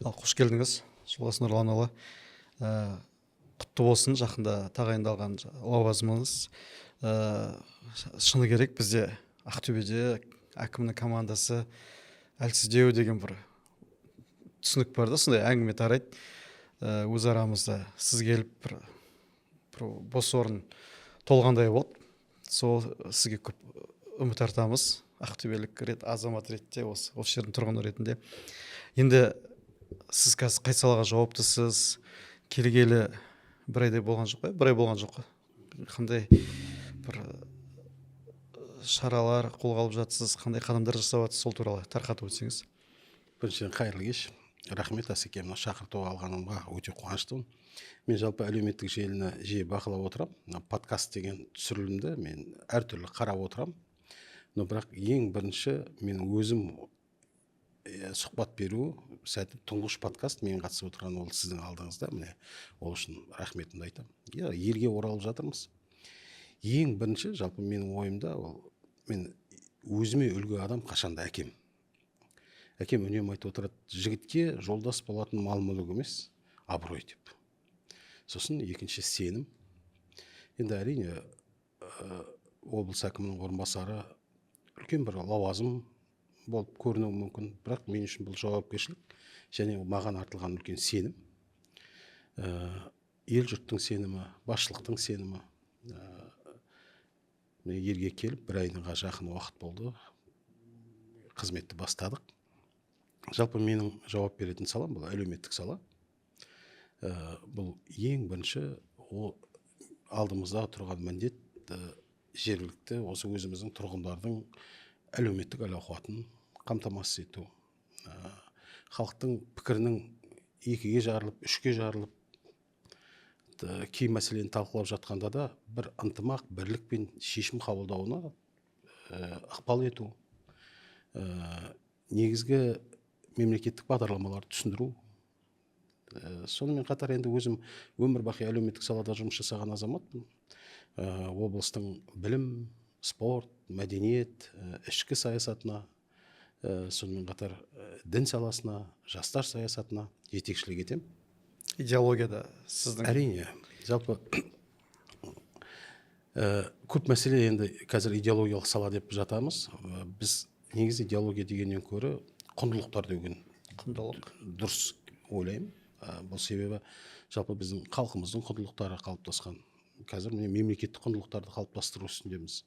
Ал, қош келдіңіз, Жолдас Нұрланұлы. Құтты болсын жақында тағайындалған лауазымыңыз. Шыны керек, бізде Ақтөбеде әкімнің командасы әлсіздеу деген бір түсінік бар да, сондай әңгіме тарайды өз арамызда. Сіз келіп, бір бос орын толғандай болды. Сол сізге көп үміт артамыз ақтөбелік азамат ретінде, осы жердің тұрғыны ретінде. Енді сіз қазір қай салаға жауаптысыз? Келгелі бір айдай болған жоқ па? Бір ай болған жоқ қой. Қандай бір шаралар қолға алып жатсыз, қандай қадамдар жасап жатсыз, сол туралы тарқатып өтсеңіз. Біріншіден, қайырлы кеш! Рахмет, Асеке, мына шақырту алғанымға өте қуаныштымын. Мен жалпы әлеуметтік желіні жиі бақылап отырамын. Мына подкаст деген түсірілімді мен әртүрлі қарап отырамын, но бірақ ең бірінші мен өзім сұхбат беру сәті, тұңғыш подкаст мен қатысып отырған ол сіздің алдыңызда. Міне, ол үшін рахметімді айтамын. Иә, елге оралып жатырмыз. Ең бірінші, жалпы менің ойымда, ол мен өзіме үлгі адам қашанда әкем. Әкем үнемі айтып отырады: «Жігітке жолдас болатын мал мүлік емес, абырой», – деп. Сосын екінші сенім. Енді, әрине, облыс әкімінің орынбасары үлкен бір лауазым болып көрінуі мүмкін, бірақ мен үшін бұл жауапкершілік және маған артылған үлкен сенім, ел жұрттың сенімі, басшылықтың сенімі. Міне, елге келіп бір айға жақын уақыт болды, қызметті бастадық. Жалпы менің жауап беретін салам бұл әлеуметтік сала. Бұл ең бірінші ол алдымызда тұрған міндет, жергілікті осы өзіміздің тұрғындардың әлеуметтік әл ауқатын қамтамасыз ету, халықтың пікірінің екіге жарылып, үшке жарылып, кей мәселені талқылап жатқанда да бір ынтымақ, бірлікпен шешім қабылдауына ықпал ету, негізгі мемлекеттік бағдарламаларды түсіндіру. Сонымен қатар енді өзім өмір бақи әлеуметтік салада жұмыс жасаған азаматпын. Облыстың білім, спорт, мәдениет, ішкі саясатына, сонымен қатар дін саласына, жастар саясатына жетекшілік етемін. Идеологияда сіздің? Әрине, жалпы көп мәселе енді қазір идеологиялық сала деп жатамыз. Біз негізі идеология дегеннен көрі құндылықтар деген Құндылық. дұрыс ойлаймын. Бұл себебі жалпы біздің халқымыздың құндылықтары қалыптасқан. Қазір міне, мемлекеттік құндылықтарды қалыптастыру үстіндеміз.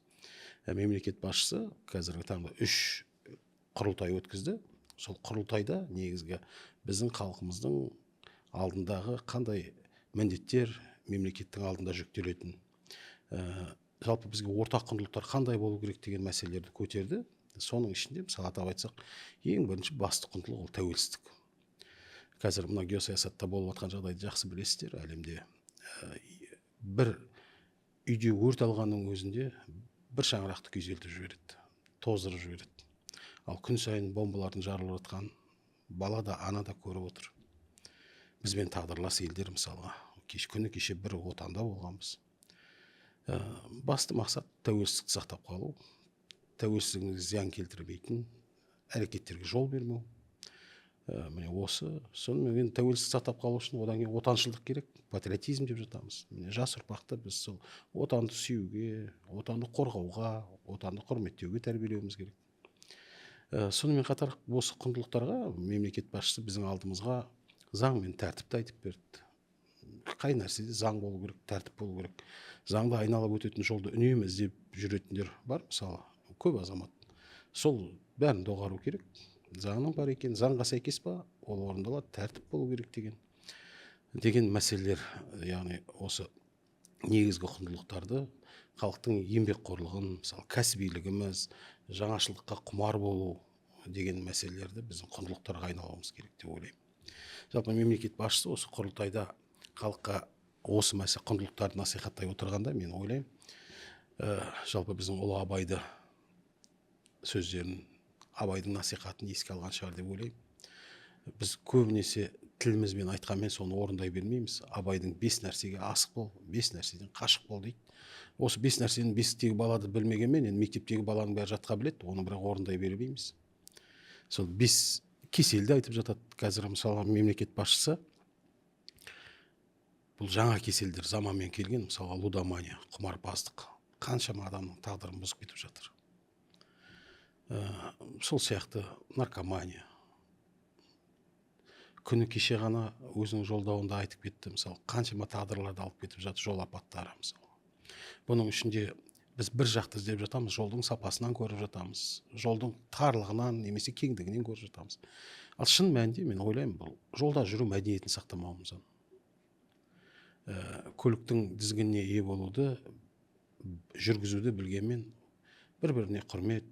Мемлекет басшысы қазіргі таңда үш құрылтай өткізді. Сол құрылтайда негізгі біздің халқымыздың алдындағы қандай міндеттер мемлекеттің алдында жүктелетін, жалпы бізге ортақ құндылықтар қандай болу керек деген мәселелерді көтерді. Соның ішінде, мысалы, атап айтсақ, ең бірінші басты құндылық ол тәуелсіздік. Қазір мына геосаясатта болып жатқан жағдайды жақсы білесіздер. Әлемде бір үйде өрт алғанның өзінде бір шаңырақты күйзелтіп жібереді, тоздырып жібереді. Ал күн сайын бомбалардың жарылып жатқанын бала да, ана да көріп отыр. Бізбен тағдырлас елдер, мысалға, күні кеше бір отанда болғанбыз. Басты мақсат – тәуелсіздікті сақтап қалу, тәуелсіздігімізге зиян келтірмейтін әрекеттерге жол бермеу. Міне, осы. Сонымен енді тәуелсіздік сақтап қалу үшін одан кейін отаншылдық керек, патриотизм деп жатамыз. Міне, жас ұрпақты біз сол отанды сүюге, отанды қорғауға, отанды құрметтеуге тәрбиелеуіміз керек. Сонымен қатар осы құндылықтарға мемлекет басшысы біздің алдымызға заң мен тәртіпті айтып берді. Қай нәрседе заң болу керек, тәртіп болу керек. Заңды айналып өтетін жолды үнемі іздеп жүретіндер бар, мысалы, көп азамат. Сол бәрін доғару керек. Заңның бар екен, заңға сәйкес па, ол орындалады, тәртіп болу керек деген мәселелер. Яғни осы негізгі құндылықтарды, халықтың еңбекқорлығын, мысалы, кәсібилігіміз, жаңашылдыққа құмар болу деген мәселелерді біздің құндылықтарға айналуымыз керек деп ойлаймын. Жалпы мемлекет басшысы осы құрылтайда халыққа осы мәселе, құндылықтарды насихаттай отырғанда, мен ойлаймын, жалпы біздің ұлы Абайды сөздерін, Абайдың насихатын еске алған шығар деп ойлаймын. Біз көбінесе тілімізбен айтқанмен, соны орындай бермейміз. Абайдың «Бес нәрсеге асық бол, бес нәрседен қашық бол» дейді. Осы бес нәрсені бесіктегі бала да білмегенмен, енді мектептегі баланың бәрі жатқа біледі оны, бірақ орындай бермейміз. Сол бес Кеселді айтып жатады қазір. Мысалға, мемлекет басшысы бұл жаңа кеселдер заманмен келген, мысалға, лудомания, құмарпаздық қаншама адамның тағдырын бұзып кетіп жатыр. Сол сияқты наркомания. Күні кеше ғана өзінің жолдауында айтып кетті, мысалы, қаншама тағдырларды алып кетіп жатыр жол апаттары. Мысалы, бұның ішінде біз бір жақты іздеп жатамыз, жолдың сапасынан көріп жатамыз, жолдың тарлығынан немесе кеңдігінен көріп жатамыз. Ал шын мәнінде, мен ойлаймын, бұл жолда жүру мәдениетін сақтамауымыздан, көліктің тізгініне ие болуды, жүргізуді білгенмен, бір біріне құрмет,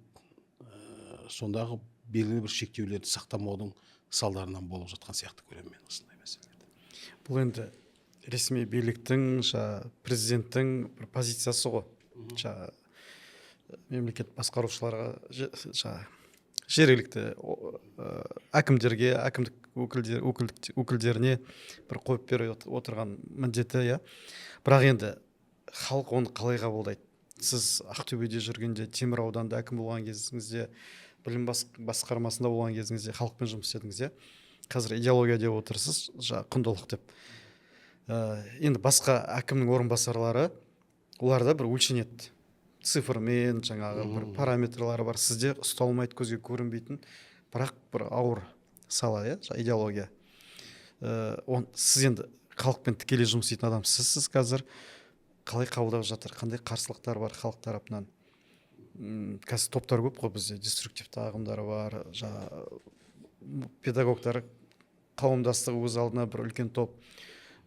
сондағы белгілі бір шектеулерді сақтамаудың салдарынан болып жатқан сияқты көремін мен осындай мәселелерді. Бұл енді ресми биліктің, жаңа президенттің бір позициясы ғой. Жаңа мемлекет басқарушыларға, жаңа жергілікті әкімдерге, әкімдік өкілдеріне бір қойып беріп отырған міндеті, иә. Бірақ енді халық оны қалай қабылдайды? Сіз Ақтөбеде жүргенде, Темір ауданында әкім болған кезіңізде, білім басқармасында болған кезіңізде халықпен жұмыс істедіңіз, иә. Қазір идеология деп отырсыз, жаңа құндылық деп. Енді басқа әкімнің орынбасарлары, оларда бір өлшенеді цифрмен, жаңағы бір параметрлары бар. Сізде ұсталмайды, көзге көрінбейтін, бірақ бір ауыр сала, иә, идеология. Сіз енді халықпен тікелей жұмыс істейтін адамсыз. Сіз қазір қалай қабылдап жатыр, қандай қарсылықтар бар халық тарапынан? Қазір топтар көп қой бізде, деструктивті ағымдар бар, жаңағы педагогтар қауымдастығы өз алдына бір үлкен топ,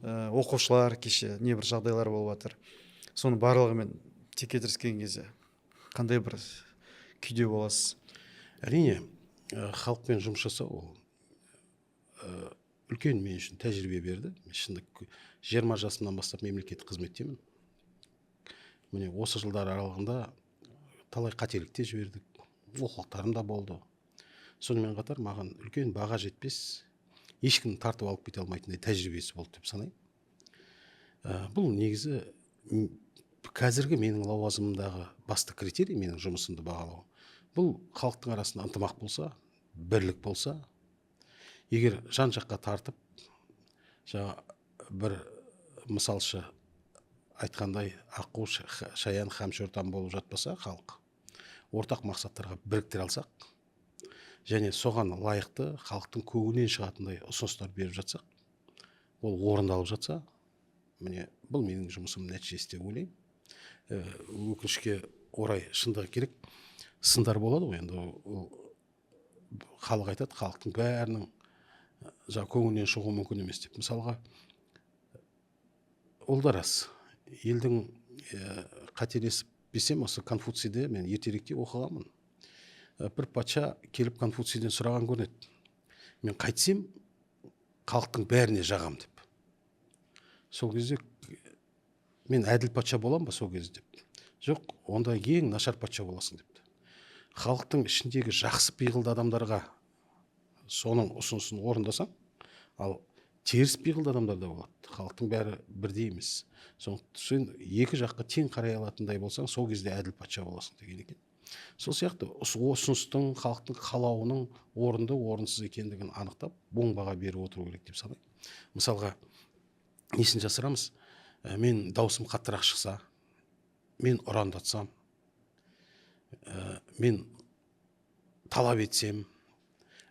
оқушылар, кеше небір жағдайлар болып жатыр. Соның барлығымен текетірескен кезде қандай бір күйде боласыз? Әрине, халықпен жұмыс жасау ол үлкен мен үшін тәжірибе берді. Мен шындық 20 жасымнан бастап мемлекеттік қызметтемін. Міне, осы жылдар аралығында талай қателік те жібердік, олқылықтарым да болды. Сонымен қатар маған үлкен баға жетпес, ешкім тартып алып кете алмайтындай тәжірибесі болды деп санаймын. Бұл негізі қазіргі менің лауазымымдағы басты критерий, менің жұмысымды бағалау, бұл халықтың арасында ынтымақ болса, бірлік болса. Егер жан жаққа тартып, жаңа бір мысалшы айтқандай, аққу, шаян, һәм болып жатпаса, халық ортақ мақсаттарға біріктіре алсақ және соған лайықты, халықтың көңілінен шығатындай ұсыныстар беріп жатсақ, ол орындалып жатса, міне, бұл менің жұмысымның нәтижесі деп ойлаймын. Өкінішке орай, шындығы керек, сындар болады ғой енді. Ол халық айтады, халықтың бәрінің жаңағы көңілінен шығу мүмкін емес деп. Мысалға, ол да рас. Елдің, қателеспесем, осы Конфуцийде мен ертеректе оқығанмын. Бір патша келіп Конфуцийден сұраған көрінеді: мен қайтсем халықтың бәріне жағам деп, сол кезде мен әділ патша боламын ба сол кезде деп. Жоқ, онда ең нашар патша боласың депті. Халықтың ішіндегі жақсы пиғылды адамдарға соның ұсынысын орындасаң, ал теріс пиғылды адамдар да болады, халықтың бәрі бірдей емес, сондықтан сен екі жаққа тең қарай алатындай болсаң, сол кезде әділ патша боласың деген екен. Сол сияқты осы ұсыныстың, халықтың қалауының орынды, орынсыз екендігін анықтап, оң баға беріп отыру керек деп санаймын. Мысалға, несін жасырамыз, мен даусым қаттырақ шықса, мен ұрандатсам, мен талап етсем,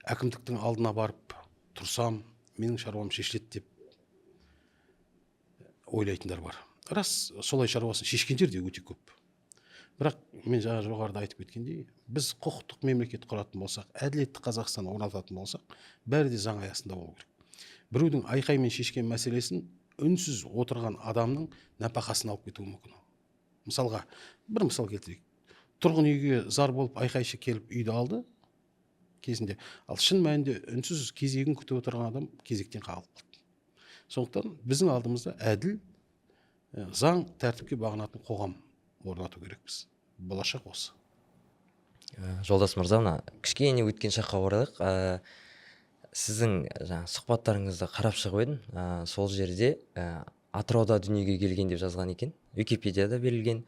әкімдіктің алдына барып тұрсам, менің шаруам шешіледі деп ойлайтындар бар. Рас, солай шаруасын шешкендер де өте көп. Бірақ мен жаңа жоғарыда айтып кеткендей, біз құқықтық мемлекет құратын болсақ, әділетті Қазақстан орнататын болсақ, бәрі де заң аясында болу керек. Біреудің айқаймен шешкен мәселесін үнсіз отырған адамның нәпақасын алып кетуі мүмкін. Мысалға, бір мысал келтірейік: тұрғын үйге зар болып айқайшы келіп үйді алды кезінде, ал шын мәнінде үнсіз кезегін күтіп отырған адам кезектен қағылып қалды. Сондықтан біздің алдымызда әділ, заң, тәртіпке бағынатын қоғам орнату керекпіз. Болашақ осы. Жолдас мырза, мына кішкене өткен шаққа оралайық. Сіздің жаңа сұхбаттарыңызды қарап шығып едім. Сол жерде Атырауда дүниеге келген деп жазған екен, Википедияда берілген.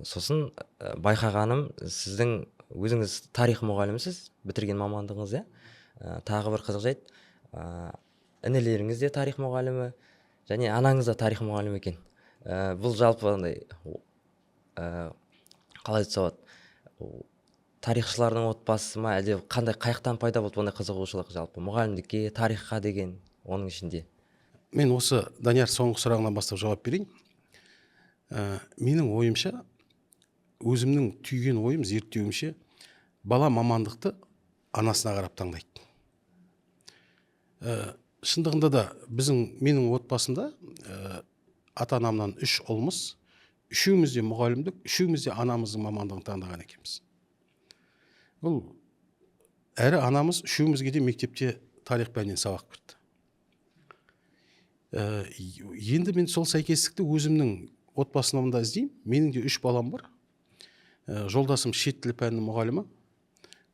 Сосын байқағаным, сіздің өзіңіз тарих мұғалімісіз, бітірген мамандығыңыз, иә. Тағы бір қызық жайт, інілеріңіз де тарих мұғалімі және анаңыз да тарих мұғалімі екен. Бұл жалпы андай, қалай айтса болады, тарихшылардың отбасы ма, әлде қандай, қаяқтан пайда болды бұндай қызығушылық жалпы мұғалімдікке, тарихқа деген оның ішінде? Мен осы Данияр соңғы сұрағынан бастап жауап берейін. Менің ойымша, өзімнің түйген ойым, зерттеуімше, бала мамандықты анасына қарап таңдайды. Шындығында да менің отбасымда ата анамнан 3 ұлмыз, үшеуміз де мұғалімдік, үшеуміз де анамыздың мамандығын таңдаған екенбіз. Бұл әрі анамыз үшеумізге де мектепте тарих пәнінен сабақ берді. Енді мен сол сәйкестікті өзімнің отбасымда іздеймін. Менің де 3 балам бар. Жолдасым шет тілі пәнінің мұғалімі.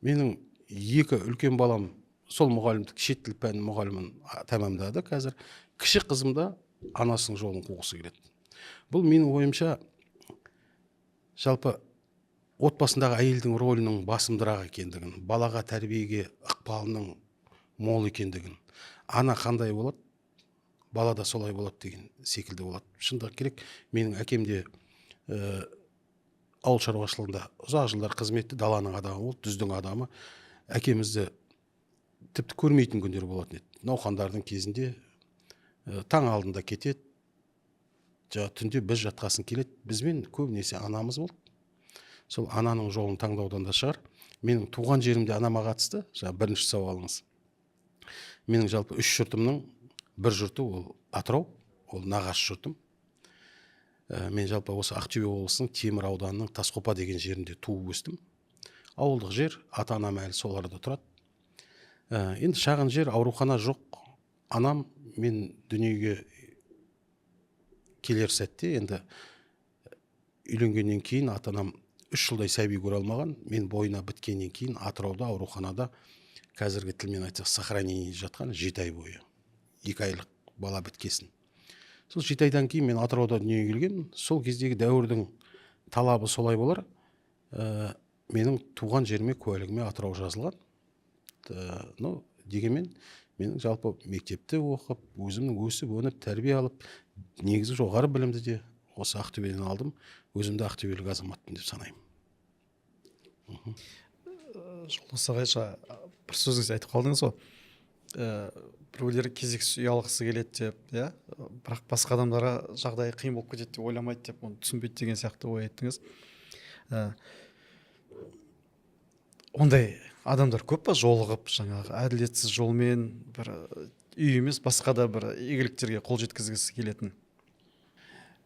Менің 2 үлкен балам сол мұғалімдік шет тіл пәнінің мұғалімін тәмамдады қазір. Кіші қызым да анасының жолын қуғысы келеді. Бұл менің ойымша жалпы отбасындағы әйелдің рөлінің басымдырақ екендігін, балаға тәрбиеге ықпалының мол екендігін, ана қандай болады, бала да солай болады деген секілді болады. Шындық керек, менің әкем де ауыл шаруашылығында ұзақ жылдар қызметті, даланың адамы болды, дүздің адамы. Әкемізді тіпті көрмейтін күндер болатын еді. Науқандардың кезінде таң алдында кетеді, түнде біз жатқасын келеді. Бізбен көбінесе анамыз болды. Сол ананың жолын таңдаудан да шығар. Менің туған жерімде анама қатысты, жаңа бірінші сауалыңыз. Менің жалпы 3 жұртымның бір жұрты ол Атырау, ол нағашы жұртым. Мен жалпы осы Ақтөбе облысының Темір ауданының Тасқопа деген жерінде туып өстім. Ауылдық жер, ата-анам әлі сол арада тұрады. Енді шағын жер, аурухана жоқ. Анам мен дүниеге келер сәтте, енді үйленгеннен кейін ата-анам 3 жылдай сәби көре алмаған. Мен бойына біткеннен кейін Атырауда ауруханада, қазіргі тілмен айтсақ, сохранение жатқан 7 ай бойы. 2 айлық бала біткесін. Сол 7 айдан кейін мен Атырауда дүниеге келгенмін. Сол кездегі дәуірдің талабы солай болар. Менің туған жеріме, куәлігіме Атырау жазылған. Но дегенмен менің жалпы мектепте оқып, өзімнің өсіп, өніп, тәрбие алып, негізі жоғары білімді де осы Ақтөбеден алдым. Өзімді ақтөбелік азаматпын деп санаймын. Жолдас ағай, бір сөзіңізде айтып қалдыңыз ғой. Біреулер кезексіз үй алғысы келеді деп, иә? Бірақ басқа адамдарға жағдайы қиын болып кетеді деп ойламайды деп, оны түсінбейді деген сияқты ой айттыңыз. Ондай адамдар көп па жолығып, жаңағы әділетсіз жолмен бір үй емес, басқа да бір игіліктерге қол жеткізгісі келетін?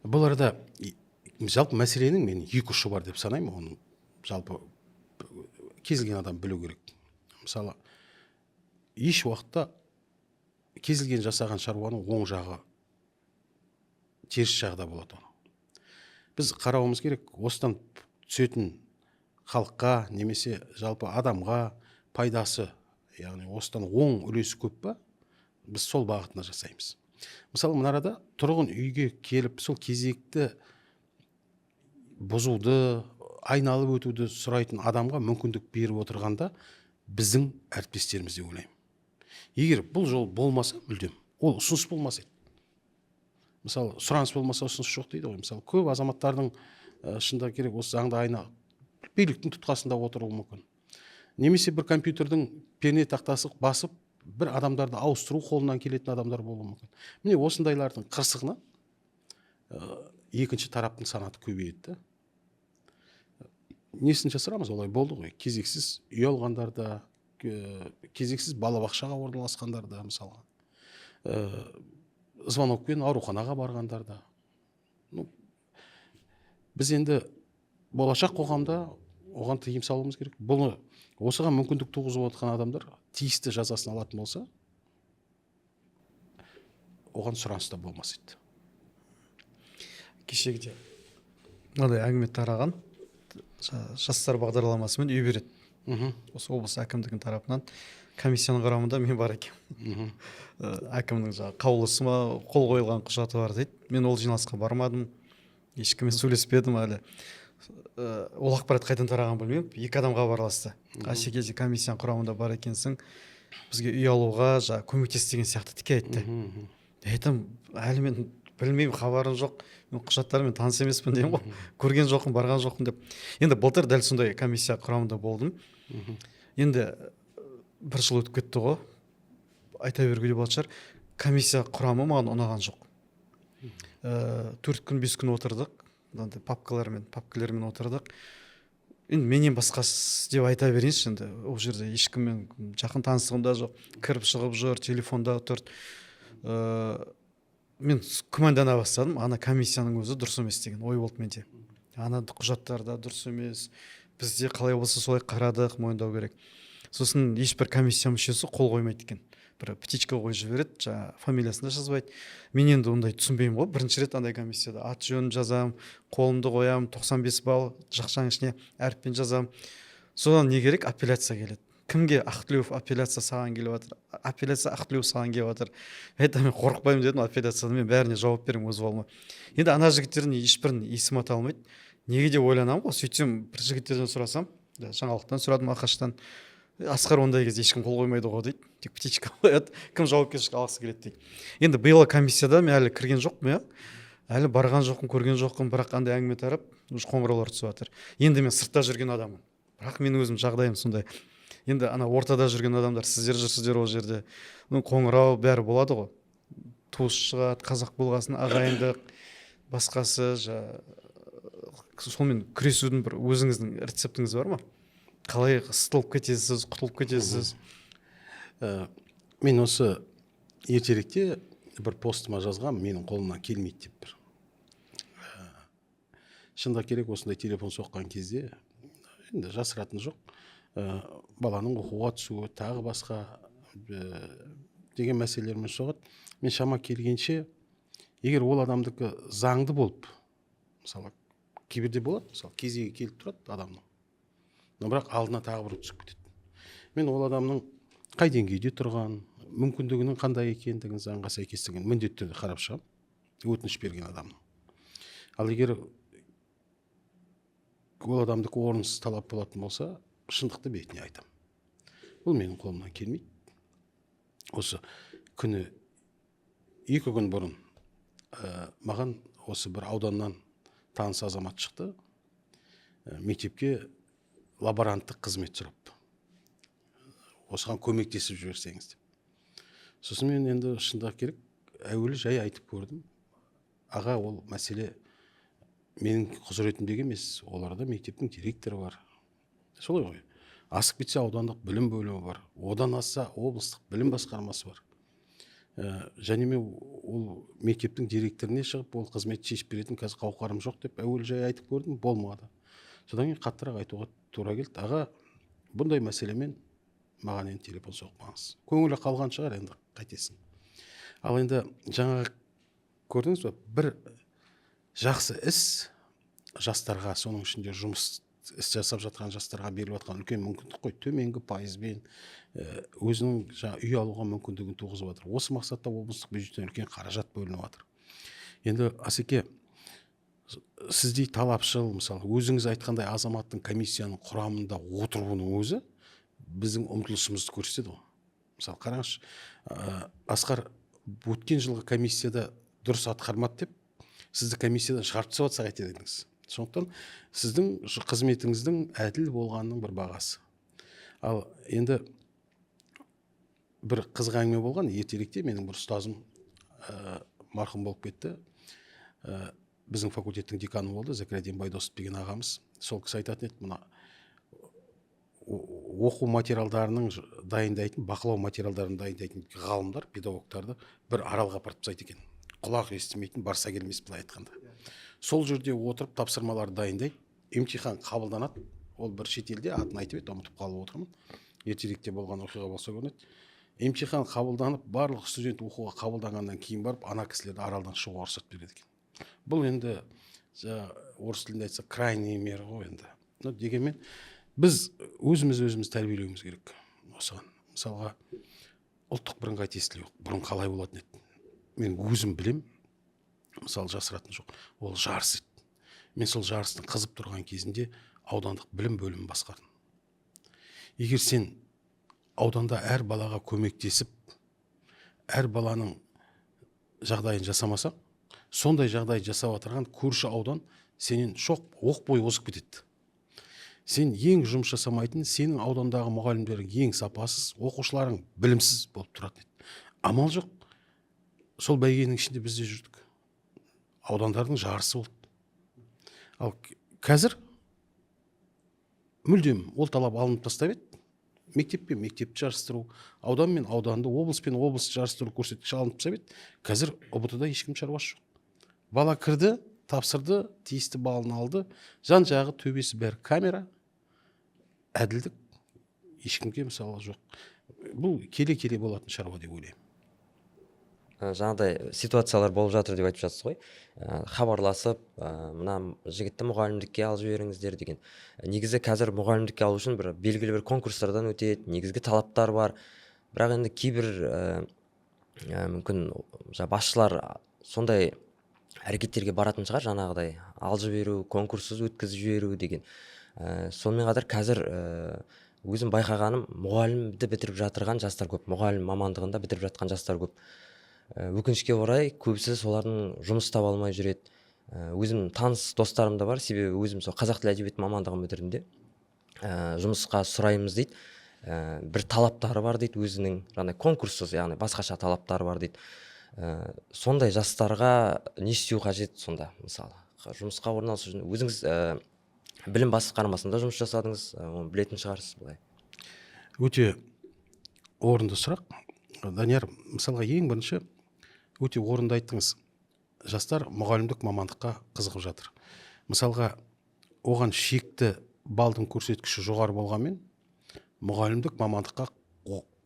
Бұл арада жалпы мәселенің мен 2 ұшы бар деп санаймын. Оны жалпы кез келген адам білу керек. Мысалы, еш уақытта кез келген жасаған шаруаның оң жағы, теріс жағы да болады оның. Біз қарауымыз керек, осыдан түсетін халыққа немесе жалпы адамға пайдасы, яғни осыдан оң үлесі көп па, біз сол бағытына жасаймыз. Мысалы, мына арада тұрғын үйге келіп сол кезекті бұзуды, айналып өтуді сұрайтын адамға мүмкіндік беріп отырғанда біздің әріптестеріміз деп ойлаймын. Егер бұл жол болмаса мүлдем, ол ұсыныс болмас еді. Мысалы, сұраныс болмаса ұсыныс жоқ дейді ғой. Мысалы, көп азаматтардың шындығы керек, осы заңды айна биліктің тұтқасында отыруы мүмкін. Немесе бір компьютердің перне тақтасы басып, бір адамдарды ауыстыру қолынан келетін адамдар болуы мүмкін. Міне осындайлардың қырсығына екінші тараптың санаты көбейеді да. Несін жасырамыз, олай болды ғой. Кезексіз үй алғандар да, кезексіз балабақшаға орналасқандар да, мысалға. Звонокпен ауруханаға барғандар да. Біз енді болашақ қоғамда оған тыйым салуымыз керек. Бұны осыған мүмкіндік туғызып отырған адамдар тиісті жазасын алатын болса, оған сұраныс та болмас еді. Кешегіде мынадай әңгіме тараған, жастар бағдарламасымен үй береді. Осы облыс әкімдігінің тарапынан комиссияның құрамында мен бар екенмін. Әкімнің жаңағы қаулысы ма, қол қойылған құжаты бар дейді. Мен ол жиналысқа бармадым, ешкіммен сөйлеспедім әлі. Ол ақпарат қайдан тарағанын білмеймін. 2 адам хабарласты. Асеке, комиссияның құрамында бар екенсің. Бізге үй алуға жаңағы көмектес деген сияқты тіке айтты. Айтамын, әлі мен білмеймін, хабарым жоқ, мен құжаттармен таныс емеспін деймін ғой, көрген жоқпын, барған жоқпын деп. Енді былтыр дәл сондай комиссия құрамында болдым. Енді бір жыл өтіп кетті ғой, айта беруге де болатын шығар. Комиссия құрамы маған ұнаған жоқ. 4 күн, 5 күн отырдық, мынандай папкалармен отырдық. Енді менен басқасы деп айта берейінші, енді ол жерде ешкіммен жақын таныстығым да жоқ, кіріп шығып жүр, телефонда тұр. Мен күмәндана бастадым, ана комиссияның өзі дұрыс емес деген ой болды менде. Ана құжаттар да дұрыс емес, бізде қалай болса солай қарадық, мойындау керек. Сосын ешбір комиссия мүшесі қол қоймайды екен, бір птичка қойып жібереді, жаңағы фамилиясын да жазбайды. Мен енді ондай түсінбеймін ғой, бірінші рет андай комиссияда аты жөнімді жазамын, қолымды қоямын, 95 балл жақшаның ішіне әріппен жазамын. Содан не керек, апелляция келеді. Кімге, Ақтілеуов, апелляция саған келіп жатыр, апелляция, Ақтілеуов, саған келіп жатыр. Это мен қорықпаймын дедім апелляциядан, мен бәріне жауап беремін өз қолыма. Енді ана жігіттердің ешбірін есім ата алмайды, неге деп ойланамын ғой. Сөйтсем, бір жігіттерден сұрасам, жаңалықтан сұрадым, Ақаштан: «Асқар, ондай кезде ешкім қол қоймайды ғой», – дейді, тек птичка қояды, кім жауапкершілік алғысы келеді дейді. Енді биылғы комиссияда мен әлі кірген жоқпын, иә, әлі барған жоқпын, көрген жоқпын, бірақ андай әңгіме тарап, уже қоңыраулар түсіп жатыр. Енді мен сыртта жүрген адаммын, бірақ менің өзім жағдайым сондай. Енді ана ортада жүрген адамдар, сіздер жүрсіздер ол жерде, ну, қоңырау бәрі болады ғой, туыс шығады, қазақ болғасын ағайындық, басқасы. Сонымен күресудің бір өзіңіздің рецептіңіз бар ма? Қалай сытылып кетесіз, құтылып кетесіз? Мен осы ертеректе бір постыма жазғам, менің қолымнан келмейді деп бір. Шындық керек, осындай телефон соққан кезде енді жасыратын жоқ, баланың оқуға түсуі, тағы басқа деген мәселелермен соғады. Мен шама келгенше, егер ол адамдікі заңды болып, мысалы, кейбірде болады, мысалы, кезегі келіп тұрады адамның, но бірақ алдына тағы біреу түсіп кетеді. Мен ол адамның қай деңгейде тұрған, мүмкіндігінің қандай екендігін, заңға сәйкестігін міндетті түрде қарап шығамын өтініш берген адамның. Ал егер ол адамдікі орынсыз талап болатын болса, шындықты бетіне айтамын: бұл менің қолымнан келмейді. Осы күні, 2 күн бұрын маған осы бір ауданнан таныс азамат шықты, мектепке лаборанттық қызмет сұрап, осыған көмектесіп жіберсеңіз деп. Сосын мен енді, шындық керек, әуелі жай айтып көрдім: аға, ол мәселе менің құзыретімдегі емес, оларда мектептің директоры бар, солай ғой, асып кетсе, аудандық білім бөлімі бар, одан асса, облыстық білім басқармасы бар. Және мен ол мектептің директоріне шығып, ол қызметті шешіп беретін қазір қауқарым жоқ деп әуелі жай айтып көрдім, болмады. Содан кейін қаттырақ айтуға тура келді: аға, бұндай мәселемен маған енді телефон соқпаңыз. Көңілі қалған шығар енді, қайтесің. Ал енді жаңағы көрдіңіз ба, бір жақсы іс жастарға, соның ішінде жұмыс іс жасап жатқан жастарға беріліп жатқан үлкен мүмкіндік қой. Төменгі пайызбен өзінің жаңа үй алуға мүмкіндігін туғызып жатыр. Осы мақсатта облыстық бюджеттен үлкен қаражат бөлініп жатыр. Енді, Асеке, сіздей талапшыл, мысалы, өзіңіз айтқандай азаматтың комиссияның құрамында отыруының өзі біздің ұмтылысымызды көрсетеді ғой. Мысалы, қараңызшы, Асқар өткен жылғы комиссияда дұрыс атқармады деп сізді комиссиядан шығарып тастап жатса, қайтер едіңіз? Сондықтан сіздің қызметіңіздің әділ болғанының бір бағасы. Ал енді бір қызық әңгіме болған ертеректе. Менің бір ұстазым марқұм болып кетті, біздің факультеттің деканы болды, Зәкірадин Байдосов деген ағамыз. Сол кісі айтатын еді: мына оқу материалдарының дайындайтын, бақылау материалдарын дайындайтын ғалымдар, педагогтарды бір аралға апарып тастайды екен, құлақ естімейтін, барса келмес былай айтқанда. Сол жерде отырып тапсырмаларды дайындайды, емтихан қабылданады. Ол бір шетелде, атын айтып еді, ұмытып қалып отырмын, ертеректе болған оқиға болса көрінеді. Емтихан қабылданып, барлық студент оқуға қабылданғаннан кейін барып ана кісілерді аралдан шығуға рұқсат береді екен. Бұл енді жаңағы орыс тілінде айтсақ, крайний мера ғой енді. Но дегенмен біз өзіміз өзіміз тәрбиелеуіміз керек осыған. Мысалға, ұлттық бірыңғай тестілеу бұрын қалай болатын еді, мен өзім білем. Мысалы, жасыратын жоқ, ол жарыс еді. Мен сол жарыстың қызып тұрған кезінде аудандық білім бөлімін басқардым. Егер сен Ауданда әр балаға көмектесіп, әр баланың жағдайын жасамасаң, сондай жағдай жасап отырған көрші аудан сенен шоқ оқ бойы озып кетеді. Сен ең жұмыс жасамайтын, сенің аудандағы мұғалімдерің ең сапасыз, оқушыларың білімсіз болып тұратын еді. Амал жоқ, сол бәйгенің ішінде біз де жүрдік, аудандардың жарысы болды. Ал қазір мүлдем ол талап алынып тастап еді. Мектеп пен мектепті жарыстыру, аудан мен ауданды, облыс пен облысты жарыстыру көрсеткіші алынып тастап еді. Қазір ҰБТ да ешкім шаруасы жоқ. Бала кірді, тапсырды, тиісті балын алды, жан жағы, төбесі бәрі камера. Әділдік ешкімге, мысалы, жоқ. Бұл келе келе болатын шаруа деп ойлаймын. Жаңағыдай ситуациялар болып жатыр деп айтып жатсыз ғой. Хабарласып, мына жігітті мұғалімдікке алып жіберіңіздер деген. Негізі қазір мұғалімдікке алу үшін бір белгілі бір конкурстардан өтеді, негізгі талаптар бар. Бірақ енді кейбір мүмкін жаңа басшылар сондай әрекеттерге баратын шығар, жаңағыдай алып жіберу, конкурссыз өткізіп жіберу деген. Сонымен қатар қазір өзім байқағаным, мұғалімді бітіріп жатырған жастар көп, мұғалім мамандығында бітіріп жатқан жастар көп. Өкінішке орай, көбісі солардың жұмыс таба алмай жүреді. Өзім таныс достарым да бар, себебі өзім сол қазақ тілі әдебиеті мамандығын бітірдім де, жұмысқа сұраймыз дейді, бір талаптары бар дейді өзінің, жаңағыдай конкурссыз, яғни басқаша талаптары бар дейді. Сондай жастарға не істеу қажет сонда, мысалы, жұмысқа орналасу үшін? Өзіңіз білім басқармасында жұмыс жасадыңыз, оны білетін шығарсыз былай. Өте орынды сұрақ, Данияр. Мысалға, ең бірінші өте орынды айттыңыз: жастар мұғалімдік мамандыққа қызығып жатыр. Мысалға, оған шекті балдың көрсеткіші жоғары болғанмен, мұғалімдік мамандыққа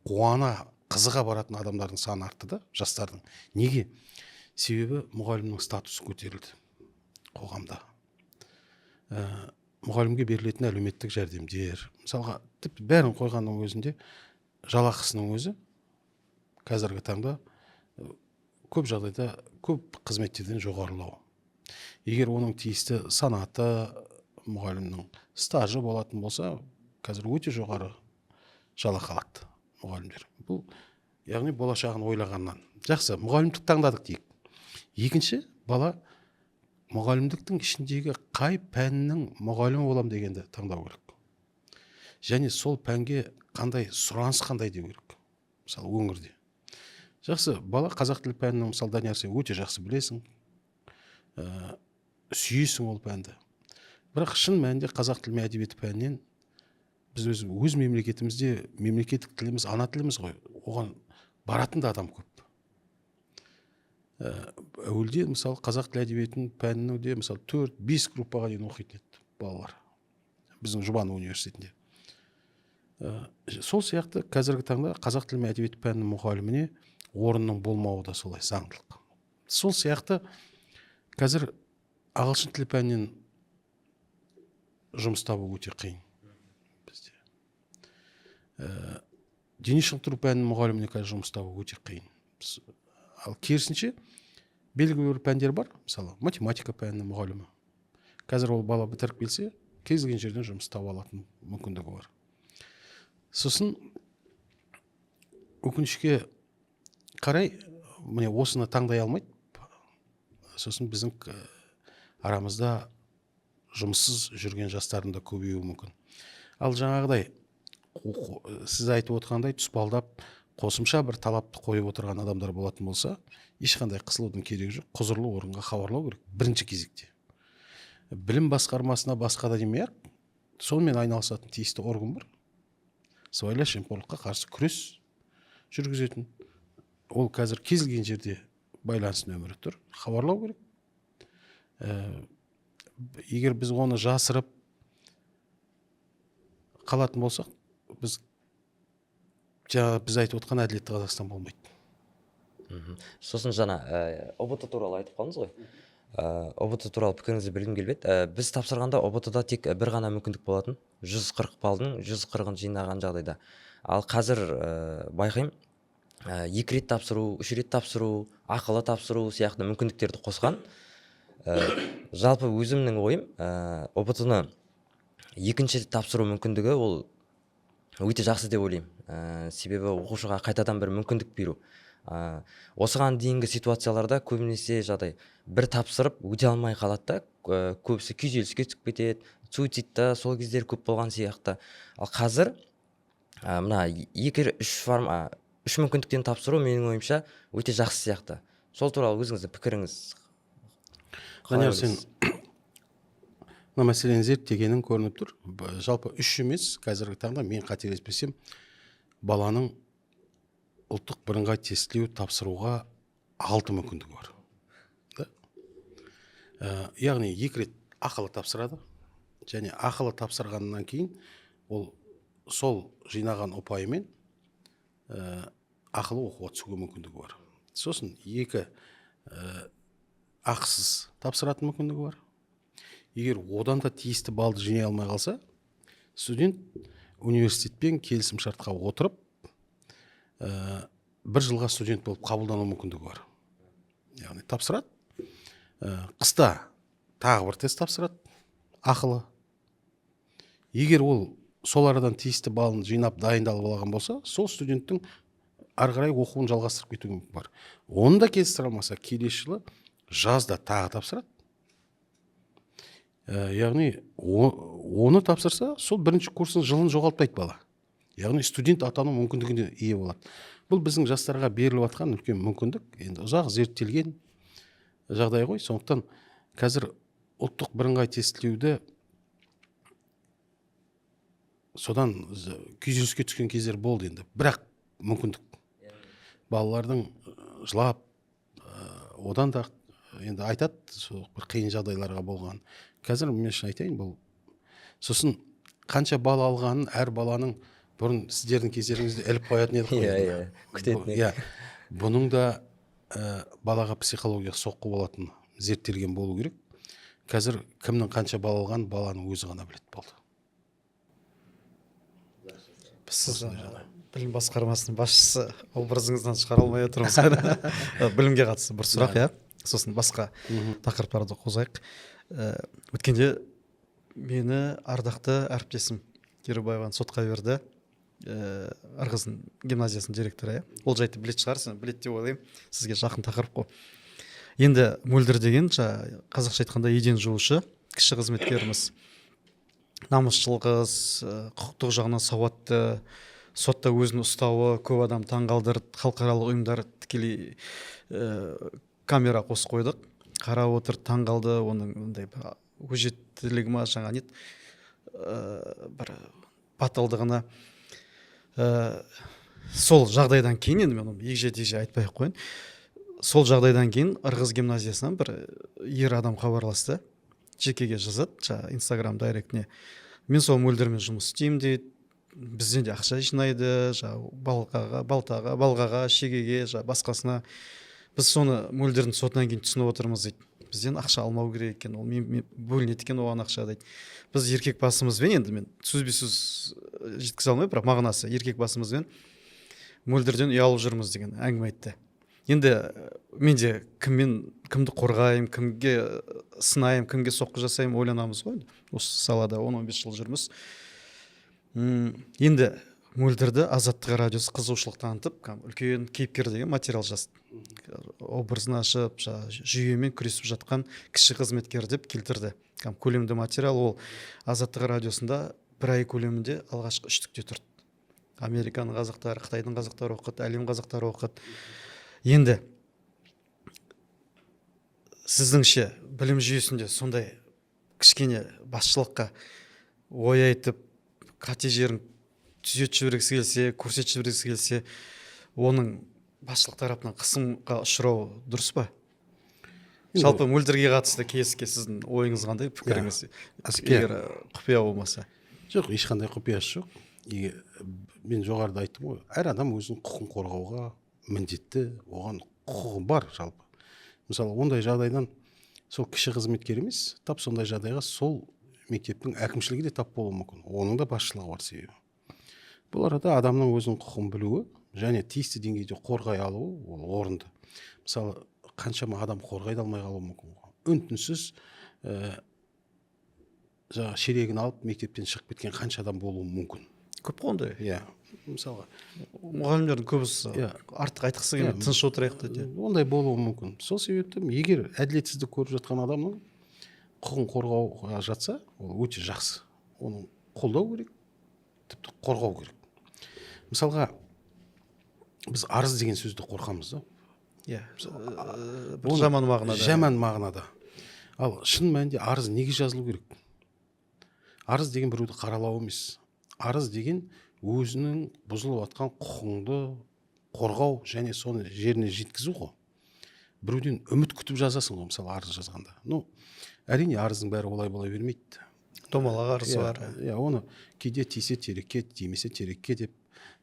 қуана қызыға баратын адамдардың саны артты да, жастардың. Неге? Себебі мұғалімнің статусы көтерілді қоғамда. Мұғалімге берілетін әлеуметтік жәрдемдер, мысалға, тіпті бәрін қойғанның өзінде, жалақысының өзі қазіргі таңда көп жағдайда көп қызметтерден жоғарылау. Егер оның тиісті санаты, мұғалімнің стажы болатын болса, қазір өте жоғары жалақы алады мұғалімдер. Бұл, яғни, болашағын ойлағаннан. Жақсы, мұғалімдік таңдадық дейік. Екінші, бала мұғалімдіктің ішіндегі қай пәннің мұғалімі боламын дегенді таңдау керек және сол пәнге қандай сұраныс, қандай деу керек, мысалы, өңірде. Жақсы, бала қазақ тілі пәнінің, мысалы, Данияр, сен өте жақсы білесің, сүйесің ол пәнді. Бірақ шын мәнінде қазақ тілі мен әдебиеті пәнінен біз өз мемлекетімізде мемлекеттік тіліміз, ана тіліміз ғой, оған баратын да адам көп. Әуелде, мысалы, қазақ тілі әдебиетінің пәнінде, мысалы, төрт бес группаға дейін оқитын еді балалар біздің Жұбанов университетінде. Сол сияқты қазіргі таңда қазақ тілі мен әдебиеті пәнінің мұғаліміне орынның болмауы да солай, заңдылық. Сол сияқты қазір ағылшын тілі пәнінен жұмыс табу өте қиын бізде. Дене шынықтыру пәнінің мұғаліміне қазір жұмыс табу өте қиын. Ал керісінше, белгілі бір пәндер бар, мысалы, математика пәнінің мұғалімі, қазір ол бала бітіріп келсе, кез келген жерден жұмыс таба алатын мүмкіндігі бар. Сосын, өкінішке қарай, міне, осыны таңдай алмайды. Сосын біздің арамызда жұмыссыз жүрген жастардың да көбеюі мүмкін. Ал жаңағыдай сіз айтып отырғандай, тұспалдап қосымша бір талапты қойып отырған адамдар болатын болса, ешқандай қысылудың керегі жоқ. Құзырлы орынға хабарлау керек. Бірінші кезекте білім басқармасына, басқа да демей ақ, сонымен айналысатын тиісті орган бар, сыбайлас жемқорлыққа қарсы күрес жүргізетін. Ол қазір кез келген жерде байланыс нөмірі тұр, хабарлау керек. Егер біз оны жасырып қалатын болсақ, біз жаңа біз айтып отқан әділетті Қазақстан болмайды. Сосын жаңа ҰБТ туралы айтып қалдыңыз ғой. ҰБТ туралы пікіріңізді білгім келіп еді. Біз тапсырғанда ҰБТ да тек бір ғана мүмкіндік болатын, 140 балдың 140-ын жинаған жағдайда. Ал қазір байқаймын, екі рет тапсыру, үш рет тапсыру, ақылы тапсыру сияқты мүмкіндіктерді қосқан. Жалпы өзімнің ойым, ҰБТ ны екінші рет тапсыру мүмкіндігі ол Өте жақсы деп ойлаймын. Себебі оқушыға қайтадан бір мүмкіндік беру. Осыған дейінгі ситуацияларда көбінесе жағдай бір тапсырып өте алмай қалады да, көбісі күйзеліске түсіп кетеді, суицидта сол кездер көп болған сияқты. Ал қазір мына 2-3 үш мүмкіндіктен тапсыру, менің ойымша, өте жақсы сияқты. Сол туралы өзіңіздің пікіріңіз қалай? Данияр, сен мына мәселені зерттегенің көрініп тұр. Жалпы үш емес, қазіргі таңда, мен қателеспесем, баланың ұлттық бірыңғай тестілеу тапсыруға алты мүмкіндігі бар да? Яғни екі рет ақылы тапсырады және ақылы тапсырғаннан кейін ол сол жинаған ұпайымен ақылы оқуға түсуге мүмкіндігі бар. Сосын екі ақысыз тапсыратын мүмкіндігі бар. Егер одан да тиісті балды жинай алмай қалса, студент университетпен келісім шартқа отырып, бір жылға студент болып қабылдану мүмкіндігі бар. Яғни тапсырады, қыста тағы бір тест тапсырады ақылы. Егер ол сол арадан тиісті балын жинап, дайындалып алған болса, сол студенттің ары қарай оқуын жалғастырып кетуге мүмкін бар. Оны да келістіре алмаса, келесі жылы жазда тағы тапсырады. Яғни оны тапсырса, сол бірінші курстың жылын жоғалтпайды бала, яғни студент атану мүмкіндігіне ие болады. Бұл біздің жастарға беріліп жатқан үлкен мүмкіндік, енді ұзақ зерттелген жағдай ғой. Сондықтан қазір ұлттық бірыңғай тестілеуді содан күйзеліске түскен кездер болды енді, бірақ мүмкіндік балалардың жылап, одан да енді айтады, сол бір қиын жағдайларға болған. Қазір мен шын айтайын, бұл сосын қанша балл алғанын әр баланың бұрын сіздердің кездеріңізде іліп қоятын едік қой. Иә. Енді. Иә, күтетін едік. Иә, бұның да балаға психологиялық соққы болатыны зерттелген болу керек. Қазір кімнің қанша балл алғанын баланың өзі ғана біледі, болды. Сіз ана білім басқармасының басшысы образыңыздан шығара алмай отырмыз. Білімге қатысты бір сұрақ, иә, сосын басқа тақырыптарды қозғайық. Өткенде мені ардақты әріптесім Керубаеваны сотқа берді, Ырғыздың гимназиясының директоры, иә. Ол жайтты білетін шығарсың, біледі деп ойлаймын, сізге жақын тақырып қой. Енді Мөлдір деген, жаңа қазақша айтқанда, еден жуушы кіші қызметкеріміз, намысшыл қыз, құқықтық жағынан сауатты, сотта өзін ұстауы көп адам таңғалдырды. Халықаралық ұйымдар тікелей камера қосып қойдық, қарап отырды, таңғалды оның мындай бір өжеттілігі ма, жаңа не еді, бір батылдығына. Сол жағдайдан кейін, енді мен оны егжей тегжей айтпай ақ қояйын, сол жағдайдан кейін Ырғыз гимназиясынан бір ер адам хабарласты, жекеге жазады, жаңағы Инстаграм директіне. «Мен сол Мөлдірмен жұмыс істеймін», – дейді. «Бізден де ақша жинайды, жаңағы балғаға, балғаға, шегеге, жаңағы басқасына. Біз соны Мөлдірдің сотынан кейін түсініп отырмыз», – дейді. «Бізден ақша алмау керек екен, ол бөлінеді екен оған ақша», – дейді. «Біз еркек басымызбен», енді мен сөзбе сөз жеткізе алмаймын, бірақ мағынасы, «еркек басымызбен Мөлдірден ұялып жүрміз» деген әңгіме айтты. Енді мен де кіммен, кімді қорғаймын, кімге сынаймын, кімге соққы жасаймын, ойланамыз ғой енді. Осы салада 10-15 жыл жүрміз. Енді Мөлдірді Азаттық радиосы қызығушылық танытып, кәдімгі үлкен кейіпкер деген материал жазды, образын ашып, жаңағы жүйемен күресіп жатқан кіші қызметкер деп келтірді. Кәдімгі көлемді материал. Ол Азаттық радиосында бір ай көлемінде алғашқы үштікте тұрды. Американың қазақтары, Қытайдың қазақтары оқыды, әлем қазақтары оқыды. Енді сіздіңше, білім жүйесінде сондай кішкене басшылыққа ой айтып, қате жерін түзетіп жібергісі келсе, көрсетіп жібергісі келсе, оның басшылық тарапынан қысымға ұшырауы дұрыс па? Жалпы Мөлдірге қатысты кейске сіздің ойыңыз қандай, пікіріңіз? Әске. Егер құпия болмаса. Жоқ, ешқандай құпиясы жоқ. Егер мен жоғарыда айттым ғой, әр адам өзінің құқын қорғауға міндетті, оған құқығы бар жалпы. Мысалы, ондай жағдайдан сол кіші қызметкер емес, тап сондай жағдайға сол мектептің әкімшілігі де тап болуы мүмкін, оның да басшылығы бар. Себебі бұл арада адамның өзінің құқығын білуі және тиісті деңгейде қорғай алуы, ол орынды. Мысалы, қаншама адам қорғай да алмай қалуы мүмкін ғой. Үн түнсіз жаңағы шелегін алып, мектептен шығып кеткен қанша адам болуы мүмкін. Көп қой ондай. Иә, мысалға мұғалімдердің көбісі Иә. артық айтқысы келмейді, Иә. тыныш отырайық дейді. Ондай болуы мүмкін. Сол себепті егер әділетсіздік көріп жатқан адамның құқығын қорғауға жатса, ол өте жақсы, оны қолдау керек, тіпті қорғау керек. Мысалға, біз арыз деген сөзді қорқамыз да. Иә, бір Оны жаман мағынада. Жаман мағынада. Ал шын мәнінде арыз неге жазылу керек? Арыз деген біреуді қаралау емес. Арыз деген өзінің бұзылып жатқан құқығыңды қорғау және соны жеріне жеткізу ғой. Біреуден үміт күтіп жазасың ғой, мысалы, арыз жазғанда. Ну, әрине, арыздың бәрі олай бола бермейді. Домалақ арызы Иә, бар. Иә, оны кейде тисе терекке, тимесе терекке деп,